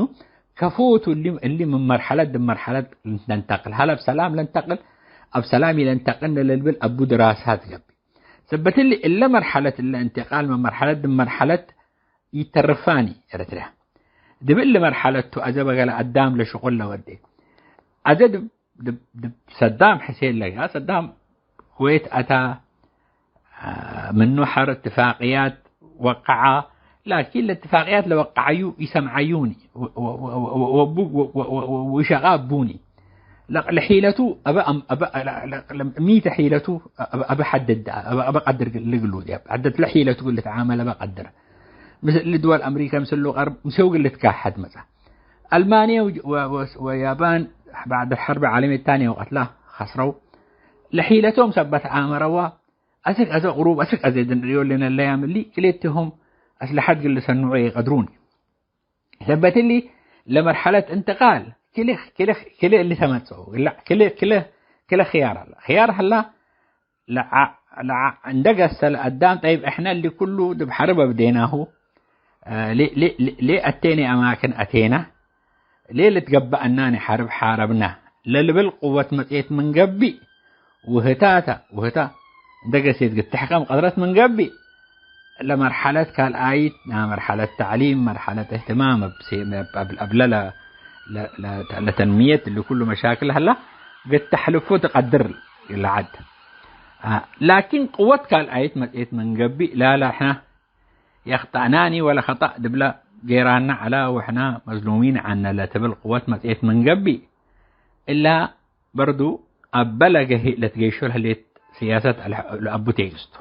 ከፎቱ እሊ፣ እሊ ምን መርሐለት ድብ መርሐለት ለንተቅል፣ ሀለ እብ ሰላም ለንተቅል፣ እብ ሰላም ኢለንተቅል ለልብል አቡ ድራሳት ገብእ። ሰበት እሊ፣ እለ መርሐለት እለ እንትቃል ምን መርሐለት ድብ መርሐለት ኢተርፋኒ ኤረትርያ። ድብ እሊ መርሐለት ቱ፣ አዜ በገለ አዳም ለሽቁል ለወዴ። አዜ ድብ፣ ድብ፣ ድብ ሰዳም ሕሴን ለጋ፣ ሰዳም ኩዌት አታ፣ አ፣ ምኑ ሐር እትፋቅያት ወቀዓ፣ ላኪን ለእትፋቅያት ለወቀዐዩ ኢሰምዐዩኒ፣ ወ-፣ ወ-፣ ወ-፣ ወ-፣ ወቡ-፣ ወ-፣ ወ-፣ ወ-፣ ወ-፣ ወሸቃ ቡኒ። ለቅ-፣ ለሒለቱ አበ አም-፣ አበ፣ ለ-፣ ለ-፣ ለ-፣ ሚተ ሒለቱ አበ፣ አበ ሐድድ፣ አበ፣ አበ ቀድር ልግሉ ዲያብ። ሐደት ለሒለቱ ልትዓመል አበ ቀድር። ምስል ድወል አምሪከ፣ ምስሉ ቀርብ፣ ምስው ግል ልትካሐድ መጻ። አልማንየ ወ-፣ ወ-፣ ወ-፣ ወያባን ባዕድ ሐርብ ዓለምየት ታንየ ወቀትላ ኸስረው። ለሒለቶም ሰበት አመረዋ። አስክ አዘ ቅሩብ፣ አስክ አዘ ድንርዮ ለነ ለያም እሊ፣ ክልኤቴሆም አስለሐት እግል ልሰንዑ ኢቀድሩኒ። ሰበት እሊ፣ ለመርሐለት እንትቃል፣ ክልኤ፣ ክልኤ፣ ክልኤ እሊ ተመጽኦ፣ ክልኤ፣ ክልኤ፣ ክልኤ ክያር ሀላ። ክያር ሀላ፣ ለዐ-፣ ለዐ-፣ እንደ ገሰ ለአዳም፣ ጠይብ፣ እሕነ እሊ ኩሉ ድብ ሐርብ አብዴናሁ፣ ሌ፣ ሌ፣ ሌ፣ ሌ አቴነ አማክን አቴና፣ ሌ ልትገበአናኒ ሐርብ ሓረብና ለልብል ቅወት መጽኤት ምን ገብእ፣ ውህታተ፣ ውህታ እንደ ገሴት ግትሕከም ቀድረት ምን ገብእ፣ ለመርሐለት ካልኣይት፣ ና መርሐለት ተዕሊም፣ መርሐለት እህትማም እብ ሴ-፣ እብ፣ እብ፣ እብለለ ለ-፣ ለ-፣ ለተንሚየት እሊ ኩሉ መሻክል ሀላ፣ እግል ተሕልፎ ትቀድር ለዐድ። አ፣ ላኪን ቅወት ካልኣይት መጽኤት ምን ገብእ፣ ላላ ሕና የአኽጠእናኒ ወለኸጠእ ድብለ ጌራና ዐላ ወሕና መዝሉሚን ዐነ ለትብል ቅወት መጽኤት ምን ገብእ፣ እላ በርዱ አበ ለገሄ-፣ ለትገይሾ ለህሌት ስያሰት ለአቡ ቴግስቱ።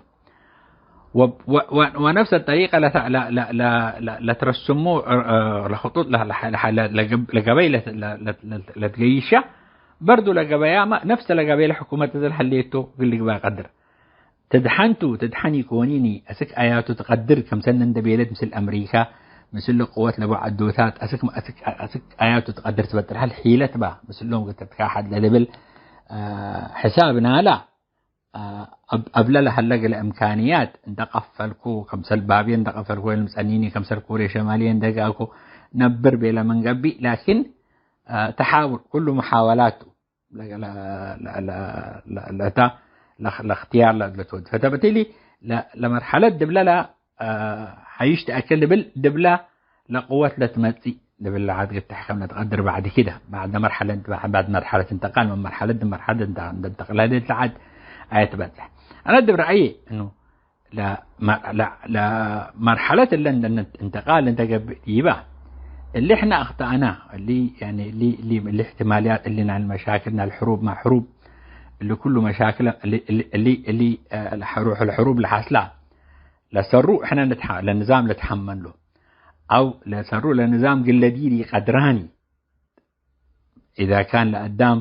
ወ-፣ ወ-፣ ወ-፣ ወነፍሰ ጠሪቀ ለተ-፣ ለ-፣ ለ-፣ ለ-፣ ለ-፣ ለትረስሙ፣ እ፣ እ፣ ለኽጡጥ ለ-፣ ለሐ-፣ ለሐ-፣ ለ-፣ ለገብ-፣ ለገበይ ለ-፣ ለ-፣ ለ-፣ ለ-፣ ለትገይሻ በርዱ ለገበያመ ነፍሰ ለገበይ ለሕኩመት እዘ ለህሌቶ እግል ልግበእ ቀድር። ትድሐን ቱ፣ ትድሐን ኢኮኒኒ፣ አስክ አያቱ ትቀድር፣ ከምሰልነ እንደ ቤለት ምስል አምሪካ፣ ምስል ቅወት ለበዐዶታት፣ አስክ፣ አስክ፣ አስክ አያቱ ትቀድር ትበጥር ሀል ሒለት ባ፣ ምስሎም እግል ትትካሐድ ለልብል፣ አ፣ ሕሳብ ናላ፣ አ፣ አብ-፣ አብለ ለሀለ ገለ እምካንያት እንደ ቀፈልኩ፣ ከምሰል ባብየ እንደ ቀፈልኩ፣ ወይም ጸኒኒ ከምሰል ኮርየ ሸማልየ እንደ ገአኩ ነብር ቤለ ምን ገብእ፣ ላኪን፣ አ፣ ተሓውል ኩሉ መሓወላቱ፣ ለ-፣ ለ-፣ ለ-፣ ለ-፣ ለ-፣ ለእታ ለክ-፣ ለእክትያር ለ-፣ ለትወድ። ፈተበቲሊ ለ-፣ ለመርሐለት ድብለ ለ-፣ አ፣ ሐይሽ ተአክል ልብል ድብለ ለቅወት ለትመጽእ ልብል ለዐድ ግተሕ ከም ለትቀድር ባዕድ ኪደ፣ ባዕድ መርሐለት፣ ባዕድ መርሐለት እንተቃል ምን መርሐለት መርሐለት እንተ-፣ እንተንተቅል ለዐድ አየት ትበጽሕ። አነ ድብ ረአዬ እኑ ለመ-፣ ለ-፣ ለመርሐለት እለ እንደ እንተቃል እንተ ገብእ ዲባ፣ እሊ ሕነ አክጠአና፣ እሊ፣ ያኒ፣ እሊ፣ እሊ፣ እሊ እሕትማልያት፣ እሊ ናይል መሻክል፣ ናይል ሕሩብ፣ ማ ሕሩብ፣ እሊ ኩሉ መሻክል፣ እሊ፣ እሊ፣ እሊ፣ እሊ፣ እ፣ ለሐ-፣ ሩሕ ለሕሩብ ለሐስላ፣ ለሰሩ ሕነ ንትሐ-፣ ለንዛም ለትሐመሎ፣ አው ለሰሩ ለንዛም ግለ ዲር ኢቀድራኒ። ኢዛ ካን ለአዳም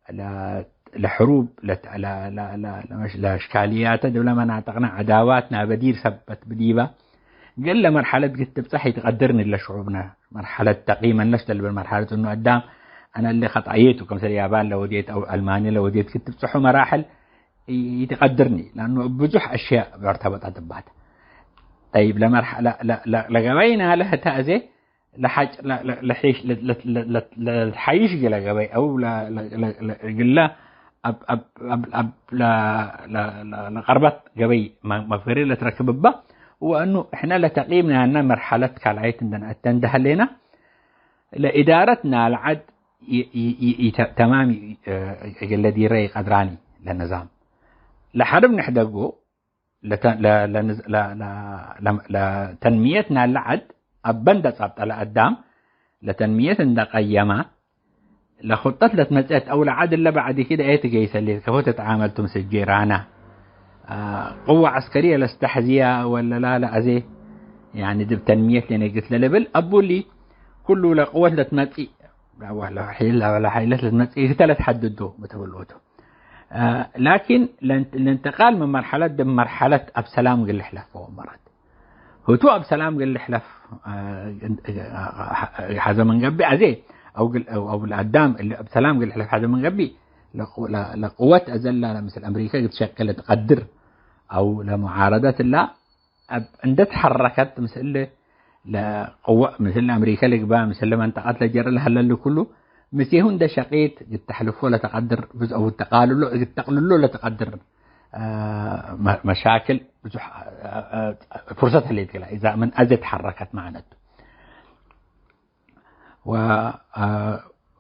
ለ-፣ ለሕሩብ፣ ለት-፣ ለ-፣ ለ-፣ ለ-፣ ለመሽ-፣ ለእሽካልያተ ዲብለ መናጥቅነ ዐዳዋት ናበ ዲር ሰበት ብዲባ፣ እግለ መርሐለት ግት ትብጸሕ ኢትቀድርኒ ለሽዑብነ። መርሐለት ተቂም አነሽ ለልብል መርሐለት እኑ አዳም አነ እሊ ከጣየቱ፣ ከምሰል ያባን ለወዴት አው አልማንየ ለወዴት ግት ትብጸሑ መራሕል ኢ-፣ ኢትቀድርኒ፣ ለአኑ እብ ብዙሕ አሽያእ ርተበጠት እባተ። ጠይብ፣ ለመርሐ-፣ ለ-፣ ለ-፣ ለ-፣ ለገበይና ለህተ አዜ ለሐጭ-፣ ለ-፣ ለ-፣ ለሐይሽ-፣ ለ-፣ ለ-፣ ለ-፣ ለ-፣ ለሐይሽ እግለ ገበይ አው ለ-፣ ለ-፣ ለ-፣ ለ-፣ እግለ አብ-፣ አብ-፣ አብ-፣ አብ-፣ ለ-፣ ለ-፣ ለ-፣ ለቀርበት ገበይ መ-፣ መፍገሪ ለትረክብ እባ፣ ወእኑ እሕነ ለተቂም ናነ መርሐለት ካልኣይት እንደ ነአተ እንደ ሀሌና፣ ለኢዳረት ናልዓድ ይ-፣ ይ-፣ ይ-፣ ይተ-፣ ተማም ይ-፣ እግለ ዲረ ይቀድራኒ ለንዛም። ለሐርብ ንሕደጎ ለተ-፣ ለ-፣ ለንዝ-፣ ለ-፣ ለ-፣ ለ-፣ ለተንሚየት ናለ ዐድ አበ እንደ ጸብጠ ለአዳም ለተንሚየት እንደ ቀየማ፣ ለኹጠት ለትመጽአት አው ለዐድ እለ በዕድ ኪደ ኤ ትገይሰ ሌት ከፎ ትትዓመል ቱ ምስል ጄራና። አ፣ ቅወ ዐስከርየ ለስተሕዝያ ወለ ላለ አዜ፣ ያኒ ድብ ተንሚየት ለነግስ ለልብል አቡሊ ኩሉ ለቅወት ለትመጽእ፣ ወለ ሒል-፣ ወለ ሐይለት ለትመጽእ እተ ለትሐድዶ ብትብልቱ። አ፣ ላኪን ለን-፣ ለእንትቃል ምን መርሐለት ዲብ መርሐለት አብ ሰላም እግል ልሕለፍ ወመረት። ህቱ አብ ሰላም እግል ልሕለፍ፣ አ፣ ሐዘ ምን ገብእ አዜ፣ አው እግል፣ አው፣ አው ለአዳም እሊ አብ ሰላም እግል ልሕለፍ ሐዘ ምን ገብእ፣ ለቁ-፣ ለ-፣ ለቅወት አዘላ ለምስል አምሪከ እግል ትሸቅል ትቀድር፣ አው ለሙዓረደት እላ እብ እንደ ተሐረከት ምስል ለቅወ-፣ ምስል አምሪከ ልግባ፣ ምስል መንጠቀት ለጀረ ለሀለሉ ኩሉ፣ ምስሁ እንደ ሸቂት እግል ተሕልፎ ለተቀድር፣ ብዝ-፣ አው ተቃልሎ፣ እግል ተቅልሎ ለተቀድር፣ አ፣ መ-፣ መሻክል ብዙሕ፣ አ፣ አ፣ ፍርሰት ህሌት ገላ፣ ኢዛ ምን አዜ ተሐረከት ማዕነቱ። ወ-፣ አ፣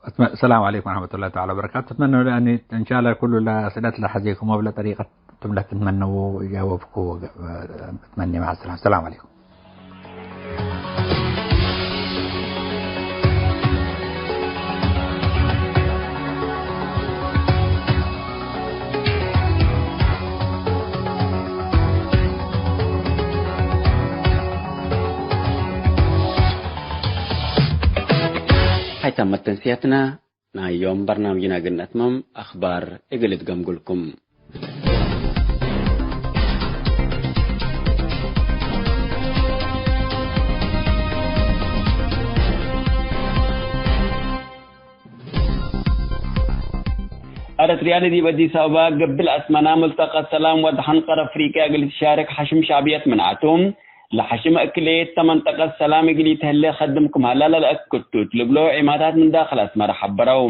አትመ-፣ ሰላም ዐለይኩም ወረሕመቱላሂ ተዓላ ወበረካቱ። አትመነ ለአኒ እንሻላ ኩሉ ለአስእለት ለሐዜኩም ወብለ ጠሪቀት ቱም ለትትመነዉ ጃወብኩ። አትመኒ መዐ ሰላም። ሰላም ዐለይኩም። ሀይታም መተንስያትና ናይ ዮም በርናምጅና እግል ነትመም፣ አኽባር እግል እትገምጉልኩም። ኤረትርያ ለዲብ አዲስ አበባ፣ ገብል አስመና፣ ሙልተቀ ሰላም ወደሐን ቀር አፍሪቅያ እግል ትሻርክ ሐሽም ሸዕብየት ምንዓቱ፣ ለሐሽም እክልየት ተመንጠቀት ሰላም እግል ኢተህሌ ከድም ክም ሀላ ለልአክድ ቱ እት ልብሎ ዒማታት ምን ዳክል አስመረ ሐበረው።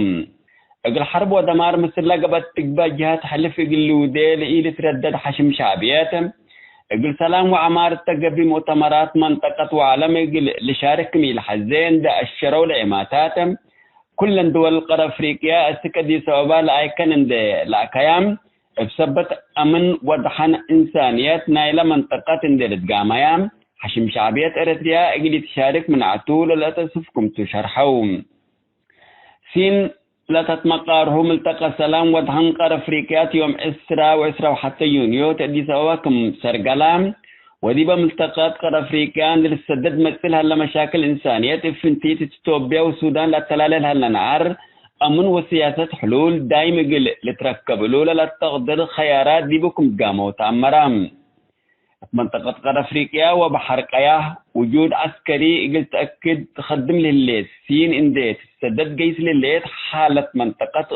እግል ሐርብ ወደማር ምስል ለገብአት ትግባእ ጀሀት ሕልፍ እግል ልውዴ ለኢልትረደድ ሐሽም ሸዕብየት፣ እግል ሰላም ወዐማር እተ ገብእ ሙእተመራት መንጠቀት ወዐለም እግል ልሻርክ ክም ኢለሐዜ እንዴ አሸረው ለዒማታት፣ ኩለን ድወል ቀር አፍሪቅያ እስክ አዲስ አበባ ለአይከን እንዴ ለአከያም፣ እብ ሰበት አምን ወደሐን እንሳንየት ናይለ መንጠቀት እንዴ ልትጋመያ፣ ሐሽም ሸዕብየት ኤረትርያ እግል ኢትሻርክ ምንዐቱ ለለአተስፍ ክምቱ ሸርሐው። ሲን ለተትመቃርሁ ምልተቀ ሰላም ወድሐን ቀር አፍሪቅያት ዮም ዕስራ ወዕስራ ወሐተ ዩንዮ እት አዲስ አበባ ክም ሰርገላ፣ ወዲበ ምልተቀት ቀር አፍሪቅያ እንዴ ልትሰደድ መጽእ ለሀለ መሻክል እንሳንየት እብ ፍንቲት እት ኢትዮጵያ ወሱዳን ለአተላሌ ለሀለ ነዓር፣ አምን ወስያሰት ሕሉል ዳይም እግል ልትረከብ እሉ ለለአተቅድር ኸያራት ዲቡ ክም ትጋመው ተአመራ። እት መንጠቀት ቀር አፍሪቅያ ወበሐር ቀያሕ ውጁድ ዐስከሪ እግል ተአክድ ትከድም ለህሌት ሲን እንዴ ትሰደድ ገይስ ለህሌት ሓለት መንጠቀት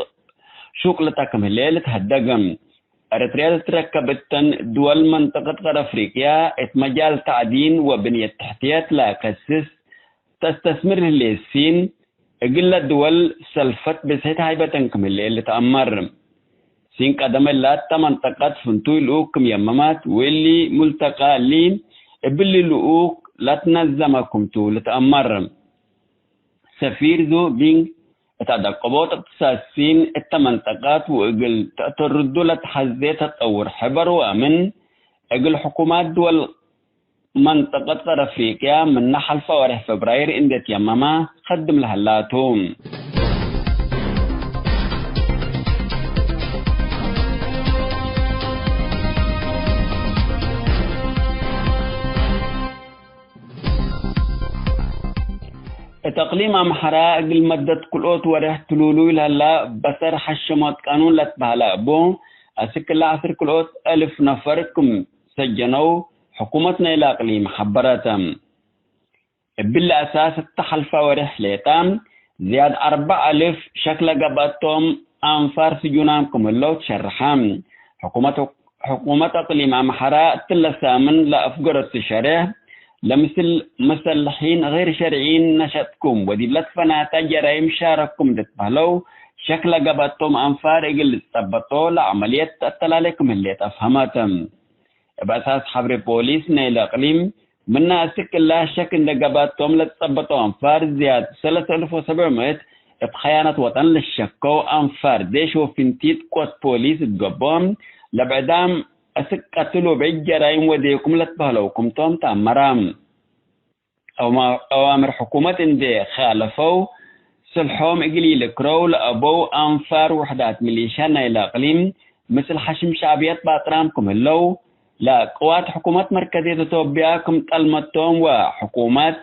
ሹቅልተ ክም ህሌ ልትሀደግ። ኤረትርያ ለትትረከብ እተን ድወል መንጠቀት ቀር አፍሪቅያ እት መጃል ተዕዲን ወብንየት ተሕትየት ለከስስ ተስተስምር ህሌት ሲን፣ እግለ ድወል ሰልፈት ብዝሕት ሃይበተን ክም ህሌ ልትአመር። ሲን ቀደመ ላተ መንጠቀት ፍንቱይ ልኡክ ክም የመማት፣ ወእሊ ሙልተቃ እሊ እብሊ ልኡክ ለትነዘመ ክምቱ ልትአመር። ሰፊር ዙ ቢንግ እት አደቀቦት እቅትሳድ ሲን እተ መንጠቀት ወእግል ተአተርዱ ለተሐዜ ተጠውር ሕበር ወአምን፣ እግል ሕኩማት ድወል መንጠቀት ቀር አፍሪቅያ ምነ ሐልፈ ወሬሕ ፈብራይር እንዴ ትየመመ ከድም ለሀላቱ። እት አቅሊም አምሐራ እግል መደት ክልኦት ወሬሕ ትሉሉይ ለሀላ በሰር ሐሸሞት ቃኑን ለትበሀለ እቡ፣ አስክ እለ ዐስር ክልኦት አልፍ ነፈር ክም ሰጀነው ሕኩመት ናይለ አቅሊም ሐበረት። እብሊ አሳስ እተ ሐልፈ ወሬሕ ሌጠ፣ ዝያድ አርበዕ አልፍ ሸክ ለገብአቶም አንፋር ስጁናም ክም ህለው ትሸርሐ። ሕኩመት፣ ሕኩመት አቅሊም አምሐራ እትለ ሳምን ለአፍገረቱ ሸሬሕ፣ ለምስል መሰልሒን ገይር ሸርዒን ነሸጥኩም ወዲብ ለትፈናተ ጀራይም ሻረኩም ልትበህለው ሸክ ለገብአቶም አንፋር እግል ልትጸበጦ ለዐመልየት ተአተላሌ ክም ህሌት አፍሀመት። እብ አሳስ ሐብሬ ፖሊስ ናይለ አቅሊም፣ ምነ አስክ እላ ሸክ እንዴ ገብአቶም ለትጸበጠው አንፋር ዝያድ ሰለስ አልፍ ወሰብዕ ምእት እብ ኸያነት ወጠን ልሸከው አንፋር ዴሽ ወፍንቲት ቆት ፖሊስ እት ገብኦም፣ ለብዕዳም አስክ ቀትል ወብዕድ ጀራይም ወዴኩም ለትበህለው ክምቶም ተአመረ። አውማ-፣ አዋምር ሕኩመት እንዴ ኻለፈው፣ ስልሖም እግል ኢልክረው ለአበው አንፋር ውሕዳት ሚሊሻ ናይለ አቅሊም፣ ምስል ሐሽም ሸዕብየት ባጥራም ክም ህለው፣ ለቅዋት ሕኩመት መርከዝየት ኢትዮጵያ ክም ጠልመቶም ወሕኩመት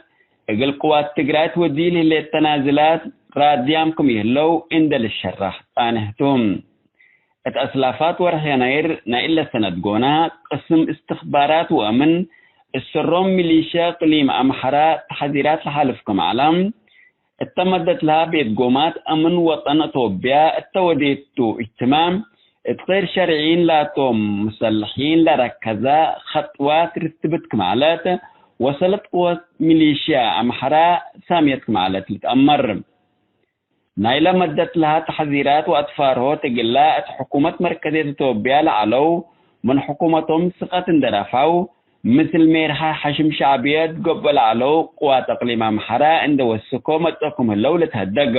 እግል ቅዋት ትግራይት ወዲል ህሌት ተናዝላት ራድያም ክም ይህለው እንዴ ልሸራሕ ጻንሕ ቱ። እት አስላፋት ወርሕ የናይር ናይ እለ ሰነት ጎና፣ ቅስም እስትኽባራት ወአምን፣ እሰሮም ሚሊሽያ እቅሊም አምሐራ ተሐዚራት ለሓልፍ ክም ዐላ፣ እተ መደት ለሀ ቤት ጎማት አምን ወጠን እቶብያ እተ ወዴቱ እጅትማዕ፣ እት ገይር ሸርዒን ላቶም ሙሰልሒን ለረከዛ ኸጥዋት ርትብት ክም ዐለት፣ ወሰለት ቅወት ሚሊሽያ አምሐራ ሳምየት ክም ዐለት ልትአመር። ናይለ መደት ለሀ ተሕዚራት ወአትፋርሆት እግላ እት ሕኩመት መርከዝየት ኢትዮጵያ ለዐለው ምን ሕኩመቶም ስቀት እንዴ ረፍዐው፣ ምስል ሜርሐ ሐሽም ሸዕብየት ገብኦ ለዐለው ቅዋት አቅሊም አምሐራ እንዴ ወስኮ መጽኦ ክም ህለው ልትሀደግ።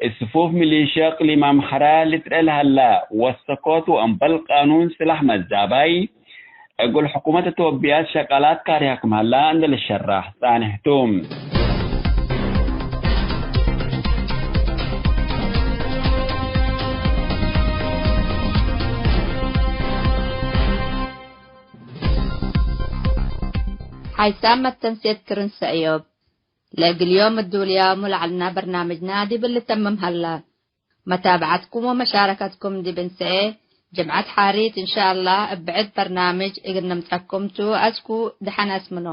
እት ስፉፍ ሚሊሽያ እቅሊም አምሐራ ልትረኤ ለሀላ ወሰኮት ወእምበል ቃኑን ስላሕ መዛባይ፣ እግል ሕኩመት ኢትዮጵያ ሸቃላት ካርያ ክም ሀላ እንዴ ልሸራሕ ጻንሕ ቱ። ሓይሳም መተንሴት ክርን ሰእዮብ። ለእግል ዮም እዱልያሙ ለዐልና በርናምጅና ዲብ ልተምም ሀላ። መታብዐትኩም ወመሻረከትኩም ዲብ እንሰኤ፣ ጅምዐት ሓሪት እንሻአላህ እብ ብዕድ በርናምጅ እግል ንምጸኩም ቱ። አስኩ ደሐን አስምኖ።